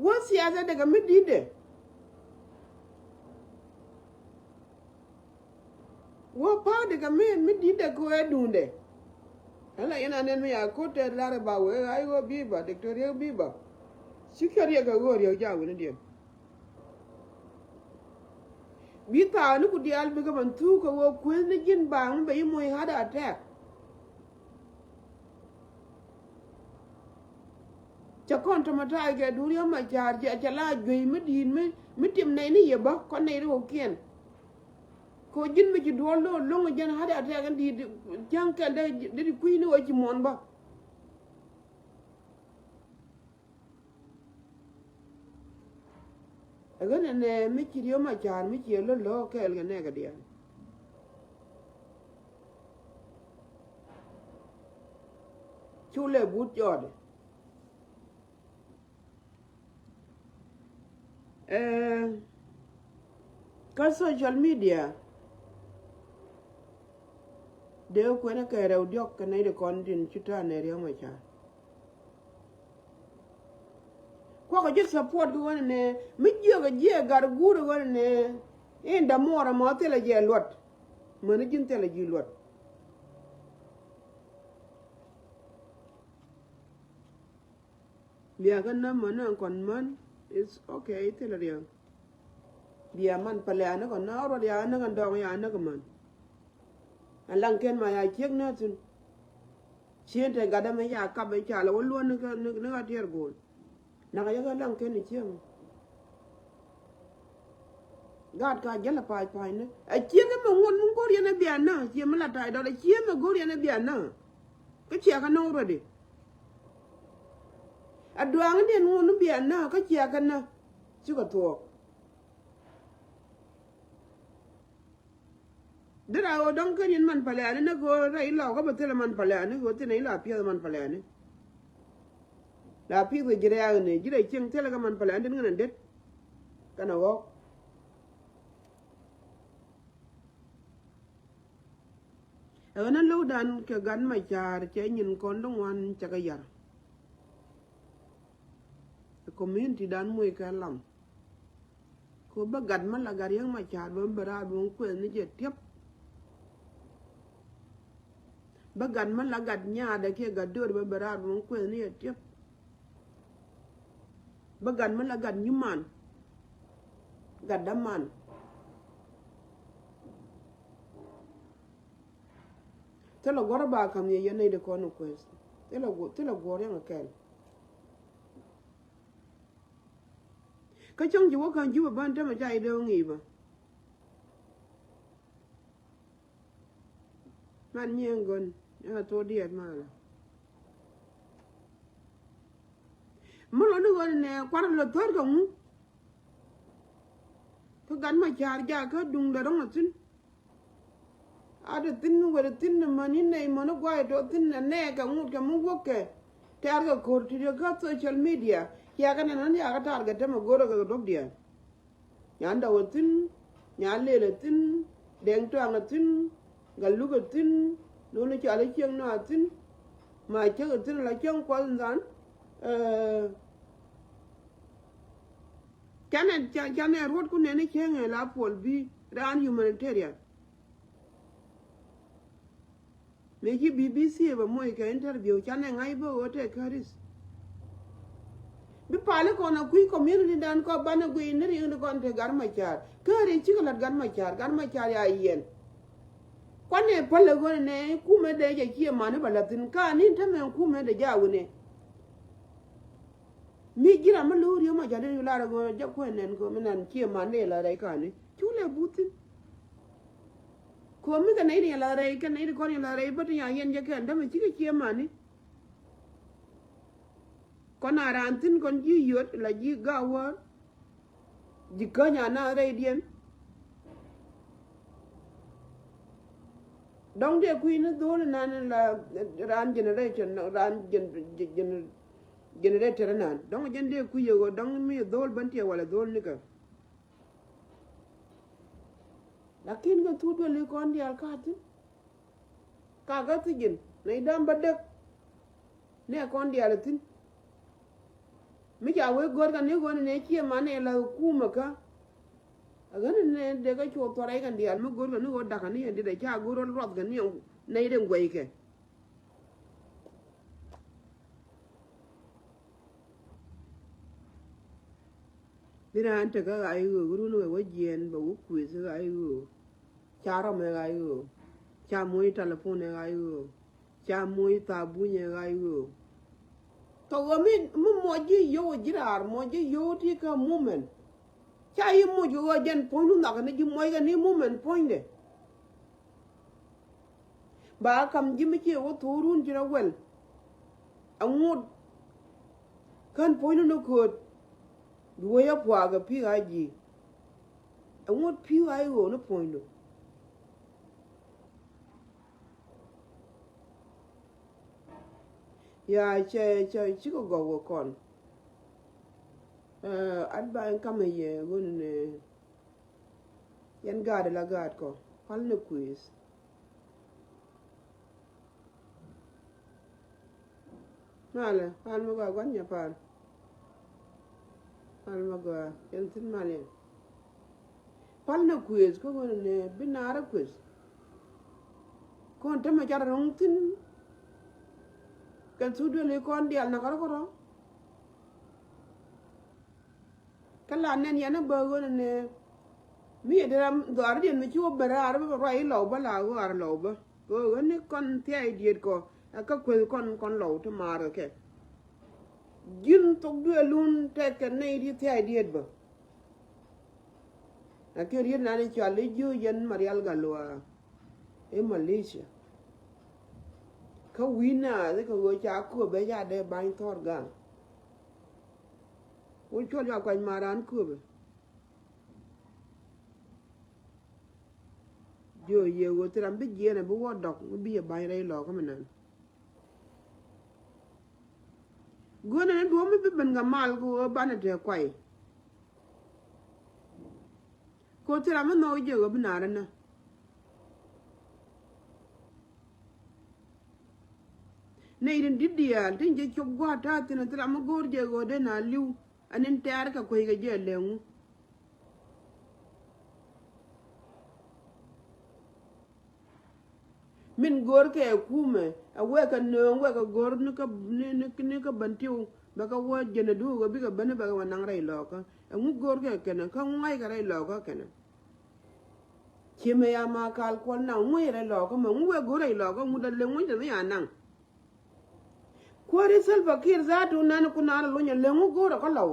Wä siasa dɛ kɛ mi di̱tdɛ. Wä pa̱a̱t kɛ mi, mi di̱t dɛ kɛ wee duundɛ. Ɛn la yɛn anɛn mi ya ko̱t tɛt lar ɛ ba wee ɣa̱c ɣöö bi̱i̱ ba, Diktor Riek bi̱i̱ ba. Ci kɛ Riek kɛ ɣöö Riek jaak wi̱ni diɛn. Bi thaak ni ku diaal bikɛ ben thuuk kɛ ɣöö kueth ni ji̱n baaŋ mi bɛ yi moc heart attack. Cɛ kɔn tɔmɔ ta̱a̱ kɛ duun Riek Machar cɛ, cɛ la juey mi di̱i̱t mi, mi tim nɛy ni yɛ bä kɔn nɛy ri ɣɔ̱kiɛn. Kɛ ɣöö ji̱n mi ci duɔl lo̱o̱ lo̱ŋ jɛn heart attack in di̱i̱t cäŋ kɛn dee, dee ti kui̱ni ɣöö ci muɔ̱ɔ̱n bä. Ɛ ɣän ɛnɛ mi ci Riek Machar mi ci ɛ lo̱l lo̱o̱ kɛɛl kɛ nɛɛkɛ diaal. Cu lɛ but jɔɔdɛ. Ɛ, kä social media dee kuɛn kɛ rɛw diɔk kɛ nɛy di kɔn tin ci ta̱a̱ nɛ Riɛk Macar. Kuakɔ ji̱ support kɛ ɣän nɛ mi jiɛk jiɛ gat guur ɣän nɛ in damuɔr ɛmɔ thilɛ jɛ luɔt. Mäni ji̱n thilɛ ji̱ luɔt. Bia kä näk män ni kɔn män, it's okay, thilɛ riɛk. Bia man pälɛ ani kɔn näk ruɔt ya näk kɔn dɔŋ ya näk män. Alaŋ kɛn ma ya ciek näk thin. Cien te gatdä mi ya kap in ca lɛ wä luɔn ni kä, ni, ni kä tiɛɛr go̱o̱l. Nakä yɛ kä laŋ kɛn i̱ cieŋ. Gaat ka jäl a pa̱a̱c pa̱a̱cni. A cieŋ mi ŋuɔ̱t mi go̱r yɛn a bia na, cieŋ mi la ta̱a̱c dɔl a cieŋ mi go̱r yɛn a bia na. Kä cia kä nɔŋ ruɛdi. A duaŋdiɛn ŋuɔ̱t mi bia na, kä cia kä na. Cikɛ thuɔɔk. Dera ɣöö dɔ̱ŋ ken in man paliani ni ɣöö rɛy lɔɔk kä bä thilɛ man paliani ɣöö thin in la piɛth man paliani. La piɛth kɛ ji̱ rɛ̈ɛ̈kni ji̱ rɛy cieŋ thilɛ kɛ man paliani tin ŋän in det. Kɛnɛ ɣɔ̱k. Ɛ ɣän a lo̱wdan kɛ gat ma ca̱a̱r cɛ nyin kɔn däŋ wan cɛ kɛ yar. Ɛ community dan moc kɛ lam. Ko bä gat mä la gat Riɛk Macar bä bä raar bä kueth ni jɛ tiɛp. Bä gat mä la gat nyaadɛ kiɛ gat do̱r bä bä raar bä kueth ni jɛ tiɛp. Bä gat mä la gat nyiman. Gat däman. Thilɛ guɔ̱r ba ka̱m yɛ yɛn nɛy di kɔn kueth. Thilɛ guɔ̱r, thilɛ guɔ̱r yɛn kɛl. Kä cäŋ ci wä ka̱n Jubɛ bän tämɛ ca i̱ dee wä ŋi̱i̱c bä. Man nyieen gön ɛn a thok diɛɛt malä. Mi lɔ ni ɣöö nɛ kuarɛ lɔ thär kɛ ŋu. Kä gat ma ca̱a̱r jakä duŋdɛ rɔ̱ŋ a thi̱n. A te thi̱n wër thi̱n ni mäni nɛy mäni guay tɔ thi̱n ni nɛɛkɛ ŋut kɛ mi wäkɛ. Tɛ̈rkɛ ko̱r ti diɛ kä social media. Ciakɛ nɛn ɣän yakä ta̱rkɛ tämɛ go̱rä kɛ duɔ̱p diaal. Nyan Dɔw a thi̱n, Nyan Lel a thi̱n, Dɛŋ Tuaŋ a thi̱n, Gat Luk a thi̱n, Luni Cɔal a cieŋ nɔ a thi̱n. Ma cäk a thi̱n la cäŋ kuɔth nhan. Ɛ, Canɛ, ca, canɛ ruɔ̱t ku nɛni cieŋɛ la puɔl bi raan humanitarian. Mëë ci B B C bɛ moc kɛ interview canɛ ŋa̱c bä ɣöö tɛ käris. Bi pali kɔn a kui̱ community dan kɔ banɛ guiy ni riŋ ni kɔn te Gat Macar. Käri cikɛ la̱t Gat Macar, Gat Macar ya yɛn. Kuanɛ päl ɛ ɣöö nɛ kumɛ dee jɛ ciɛ mani bɛ la̱thin ka ni tämɛ kumɛ dee ja wunɛ. Mi ji̱ ram mi lo̱o̱ Riek Machar ni lar ɣöö jɛ kuɛn nɛn kɛ mi nan ciɛ man ni la rɛy kani. Cu lɛ buthin. Kɛ mi kɛ nɛy ni la rɛy kɛ nɛy ni kɔn ni la rɛy bä ti nya yɛn jɛ kɛn dämɛ cikɛ ciɛ mani. Kɔn a raan thin kɔn ji̱ yot la ji̱ gawär. Ji̱ käny a na rɛydiɛn. Dɔ̱ŋ dee kui̱ ni dho̱o̱l inan la raan generation, raan gen-, gen-, generator inan. Dɔ̱ŋ jɛn dee kui̱ yɛ ɣöö dɔ̱ŋ mi dho̱o̱l bän tiɛ walɛ dho̱o̱l nikä. Lakin kɛ thuk duël i̱ kɔn diaal ka thi̱n. Ka kä thi̱ji̱n nɛy da̱a̱m bä däk. Nɛ kɔn diaal a thi̱n. Mi ca wee go̱r kɛ ni ɣöö ni nɛ ciɛ man nɛ la kumɛ kä. A ɣän ni nɛ dee kä cuɔ thuɔrɛ kɛn diaal mi go̱r kɛ ni ɣöö dakä ni ɛn dit a ca go̱r ɣöö ruath kɛ ni nɛy den guɛy kɛ. Bi raan tekä ɣa̱c ɣöö run wee wä jiɛɛn bɛ wä kuëth ɣa̱c ɣöö. Ca rɔmɛ ɣa̱c ɣöö. Ca moc talipon ɛ ɣa̱c ɣöö. Ca moc thabuny ɛ ɣa̱c ɣöö. Tɔ ɣöö mi, mi muɔc ji̱ yio̱w ji̱ raar muɔc ji̱ yio̱w ti kä mumen. Ca yi muc ɣöö jɛn puɔ̱nydu nhɔakɛ ni ji̱ muɔckɛ ni mumen puɔ̱nydɛ. Ba kam ji̱ mi ciɛ wä thok run ci rɔ wɛl. Aŋot kän puɔ̱nydu ni kööt. Bi wee a puakä pi̱i̱ a ji̱. Aŋot pi̱i̱ a i̱ ɣöö ni puɔ̱nydu. Ya cɛ cɛ cikɛ gɔw kɛ kɔn. Ɛ, at ba ɛn kamɛ yɛ ɣöö ni yɛn gaat la gaat kɔ pal ni kui̱th. Malɛ pal mi gɔaa gua̱n nyɛ pal. Pal mi gɔaa yɛn thi̱n mal yɛn. Pal ni kui̱th kä ɣöö ni bi naar kui̱th. Kɔn tämɛ car ro̱ŋ thi̱n. Kɛ thuk duel i̱ kɔn diaal nakä rɔ kärɔ. Kä la nɛn yɛn a bä ɣöö ni mi yɛ dee ram dhɔaaridiɛn mi ci wä ben raar bä ruac i̱ lɔw bä la ɣöö ar lɔw bä. Ɣöö ɣän ni kɔn thia̱a̱c diet kɔ ɛ kä kueth kɔn kɔn lɔw ti maar kɛ kɛ. Ji̱n thok duëëlun tɛkɛ nɛy ti thia̱a̱c diet bä. Ɛ kɛ riet nan i̱ cɔal i̱ jiö yɛn Marial Galuaa i̱ Malaysia. Kä wi̱i̱ naath i̱ kɛ ɣöö ca kööbɛ ca dee ba̱ny thɔɔr gaŋ. Wun cuɔl yua kuany ma raan kööbɛ. Jiö yɛ ɣöö thil ram bi jiɛɛn ɛ bi wä dɔk mi bi yɛ ba̱ny rɛy lɔɔkä mi nan. Guäänɛ ni duɔ̱ɔ̱p mi bi ben kɛ mal kɛ ɣöö banɛ te kuay. Kɛ ɣöö thil ram mi nhɔk jɛ ɣöö bi naar ɛnä. Nɛy tin di̱t diaal tin cɛ cop gua̱a̱th ta̱a̱ thi̱n thil ram mi go̱o̱r jɛ ɣöö dee na li̱w. Ɛn in tɛ̈r kɛ kueckɛ jɛ lɛŋu. Min go̱o̱r kɛ kumɛ ɛ wɛɛkɛ nööŋ wɛɛkɛ go̱o̱r ni kä ni ni ni kä Bentiu bɛ kɛ wä jɛn ɛ duuk ɛ bikɛ ben bɛ kɛ wä naŋ rɛy lɔɔkä. Ɛŋu go̱o̱r kɛ kɛnɛ kä ŋua̱ckɛ rɛy lɔɔkä kɛnɛ. Ciemɛ ya ma kal kuɔl naŋ ŋuäc rɛy lɔɔkä mɛ ŋu wɛɛ go̱o̱r rɛy lɔɔkä ŋu dee lɛŋ ŋuäc dee mi ya naŋ. Kuäär i̱ Salva Kiir zaatu nani ku naan luny a leŋu go̱o̱rä kä lɔw.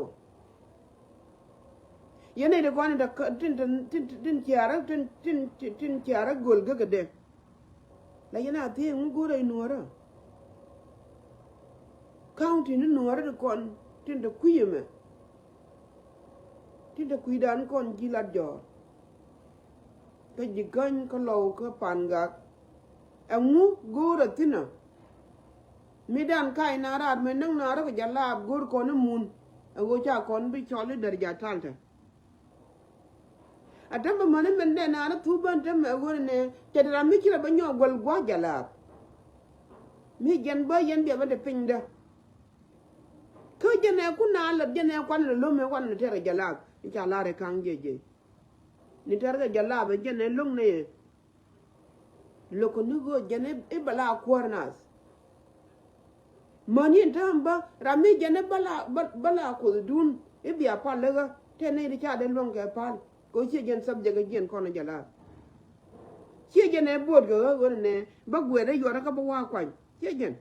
Yɛn nɛy ti kɔn in tin tin tin tin ciaarä tin tin tin ciaarä göl gekädɛ. La yɛn a thiee ŋu go̱o̱rä i̱ nuɔ̱ɔ̱rä. County ni nuɔ̱ɔ̱rä ti kɔn tin te kui̱ ɛmɛ. Tin te kui̱dan kɔn ji̱ lat jɔ̱ɔ̱r. Kä ji̱ gäny kä lɔw kä pan gak. Ɛŋu go̱o̱rä thi̱n ɔ. Mi dan kac na raar mi näk na rɔ kɛ jɛ laap go̱o̱r kɔn i̱ mun. Ɛ ɣöö ca kɔn bi cɔl i̱ där ja taltɛ. A tämɛ mäni min dee na rɔ thuk bän tämɛ ɛ ɣöö ni nɛ cɛ te ram mi ci rɔ bä nyɔk guäl gua̱c jɛ laap. Mi jɛn bä yɛn bia bä te pinydä. Kä jɛn ɛ kun na lät jɛn ɛ kuan lɛ lo̱m ɛ kuan lɛ tɛrɛ jɛ laap. I̱ ca la̱r ɛ ka̱ŋ jɛ jɛ. Ni tɛrkɛ jɛ laap ɛ jɛn ɛ lo̱ŋ ni. Lo̱k ni ɣöö jɛn i̱ bɛ la kuäär nath. Mäni in tääm bä ram mi jɛn i̱ bä la bä la kuothdun i̱ bia pal ikä tɛn ni ti ca dee luäŋ kɛ pal. Kɛ ɣöö ciɛ jɛn subject ɛ jiɛn kɔn jɛ laap. Ciɛ jɛn ɛ bo̱o̱t kɛ ɣä ɣöö nɛ bä guɛɛr i̱ yuɔrä kä bä wa̱a̱ kuany ciɛ jɛn.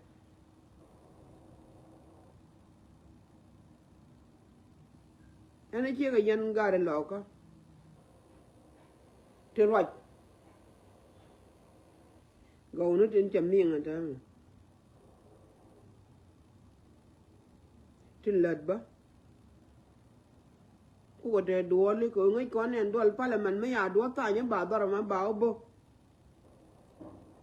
Ɛn a ciek a yɛn gat ilɔkä. Ti ruac. Gɔwni tin cɛ miŋ a täämɛ. Tin lät bä. Kukɛ te duɔli kɛ ŋäc kɔn ɛn duɔl parliament mi ya duɔl thany ba dhɔr ma ba wä bä.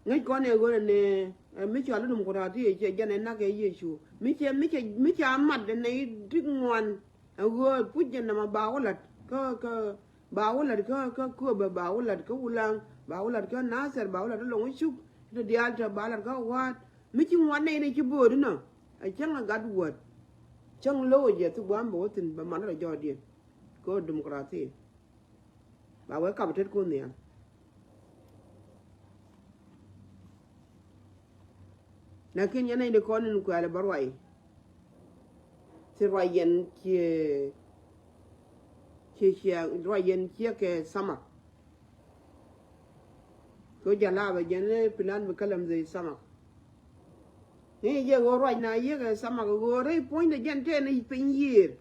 Ŋäc kɔn ɛ ɣöö nɛ mi cɔal i̱ Democrat ti cɛ jɛn ɛ nak ɛ Yecu mi cɛ mi cɛ mi cɛ mat ɛ nɛy ti ŋuan. Ɛ ɣöö puc jɛ nɛmɛ ba wä la̱t kä kä ba wä la̱t kä kä Kööbä ba wä la̱t kä Wulaŋ ba wä la̱t kä Nathɛr ba wä la̱t kä Lɔŋ Cuk. Ti diaal tɛ ba la̱t kä Wa̱a̱t mi ci ŋuan nɛy ni ci bo̱o̱d inɔ. Ɛ cäŋ ɛ gat wäät cäŋ lo̱wä jɛ thi gua̱a̱m bɛ wä thi̱n bɛ mat rɔ jɔɔdiɛn. Kɛ ɣöö Democrat ti. Ba wee kap tet kun nhial. Lakin yɛn nɛy di kɔn in kuɛl bä ruac. Ci ruac yɛn cie cie cie ruac yɛn cie kɛ samak. Ko jalaba jɛn plan bi kalam zey samak. Ni jɛ ɣöö ruac na yiëk ɛ samak ɣöö rɛy puɔ̱nydɛ jɛn tɛn i̱ piny yiëër.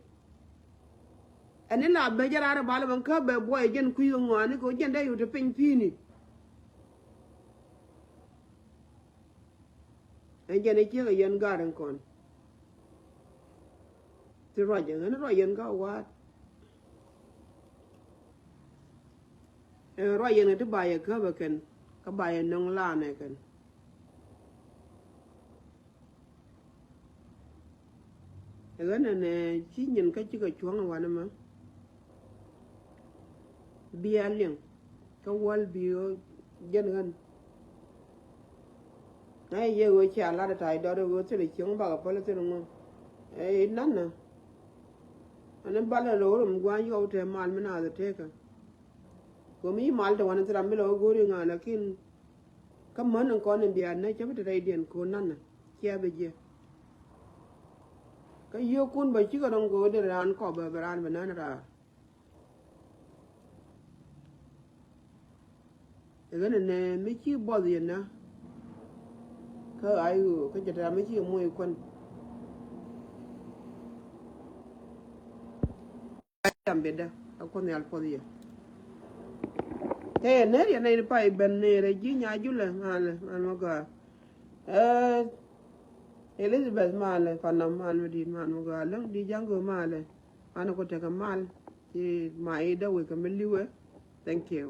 Ɛn ni la bɛ jɛ raar ɛ bal ɛ bɛn kä bɛ buɔy ɛ jɛn kui̱ ɛ ŋɔaani kɛ ɣöö jɛn dee yut ɛ piny pi̱i̱ni. Ɛn jɛn ɛ ciek ɛ yɛn ga̱a̱r ɛn kɔn. Ti ruac ɛ ɣän ruac yɛn kä wa̱a̱t. Ɛn ruac yɛn ɛ ti ba yɛ käp ɛ kɛn kä ba yɛ nöŋ laanɛ kɛn. Ɛ ɣän ɛnɛ ci nyin kä cikɛ cuɔ̱ŋ ɛ wanɛ mɛ. Bia liŋ kä wäl bi ɣä jɛn ɣän. Na yɛ ɣöö cia lat ɛ ta̱a̱c dɔt ɛ ɣöö thilɛ cieŋ bakɛ päl thilɛ ŋɔ. Ɛ i̱ nanä. Ani balɛ lo̱o̱ rom gua̱a̱ny yɔw tɛ mal mi naath ɛ tekä. Go̱mi i̱ mal te wanɛ thil ram bi lɛ wä go̱o̱ri ŋa̱a̱n lakin kä män in kɔn in bia nä cä bi te rɛydiɛn ko̱o̱n nanä. Cia bi jiɛ. Kä yio̱o̱kun bä cikɛ rɔ̱ŋ go̱o̱r dee raan kɔp bä bɛ raan bɛ nän raar. Ɛ ɣän ɛnɛ mi ci buɔth yɛn na. Kä ay ɣöö kä jɛ tɛ̈ ram mi ci moc kuän. Jam biɛtdä a Kuoth Nhial puɔth yɛ. Kɛ yɛ ner yɛ nɛy ni pay ben ner ɛ ji̱ nya julɛ malɛ man mɛ gɔaa. Ɛ Elizabeth malɛ panam man mɛ di̱t man mɛ gɔaa läŋ di̱t ja̱ŋ gɔɔ malɛ. Man kɔ tekɛ mal ci ma idä wekɛ mi li̱wɛ. Thank you.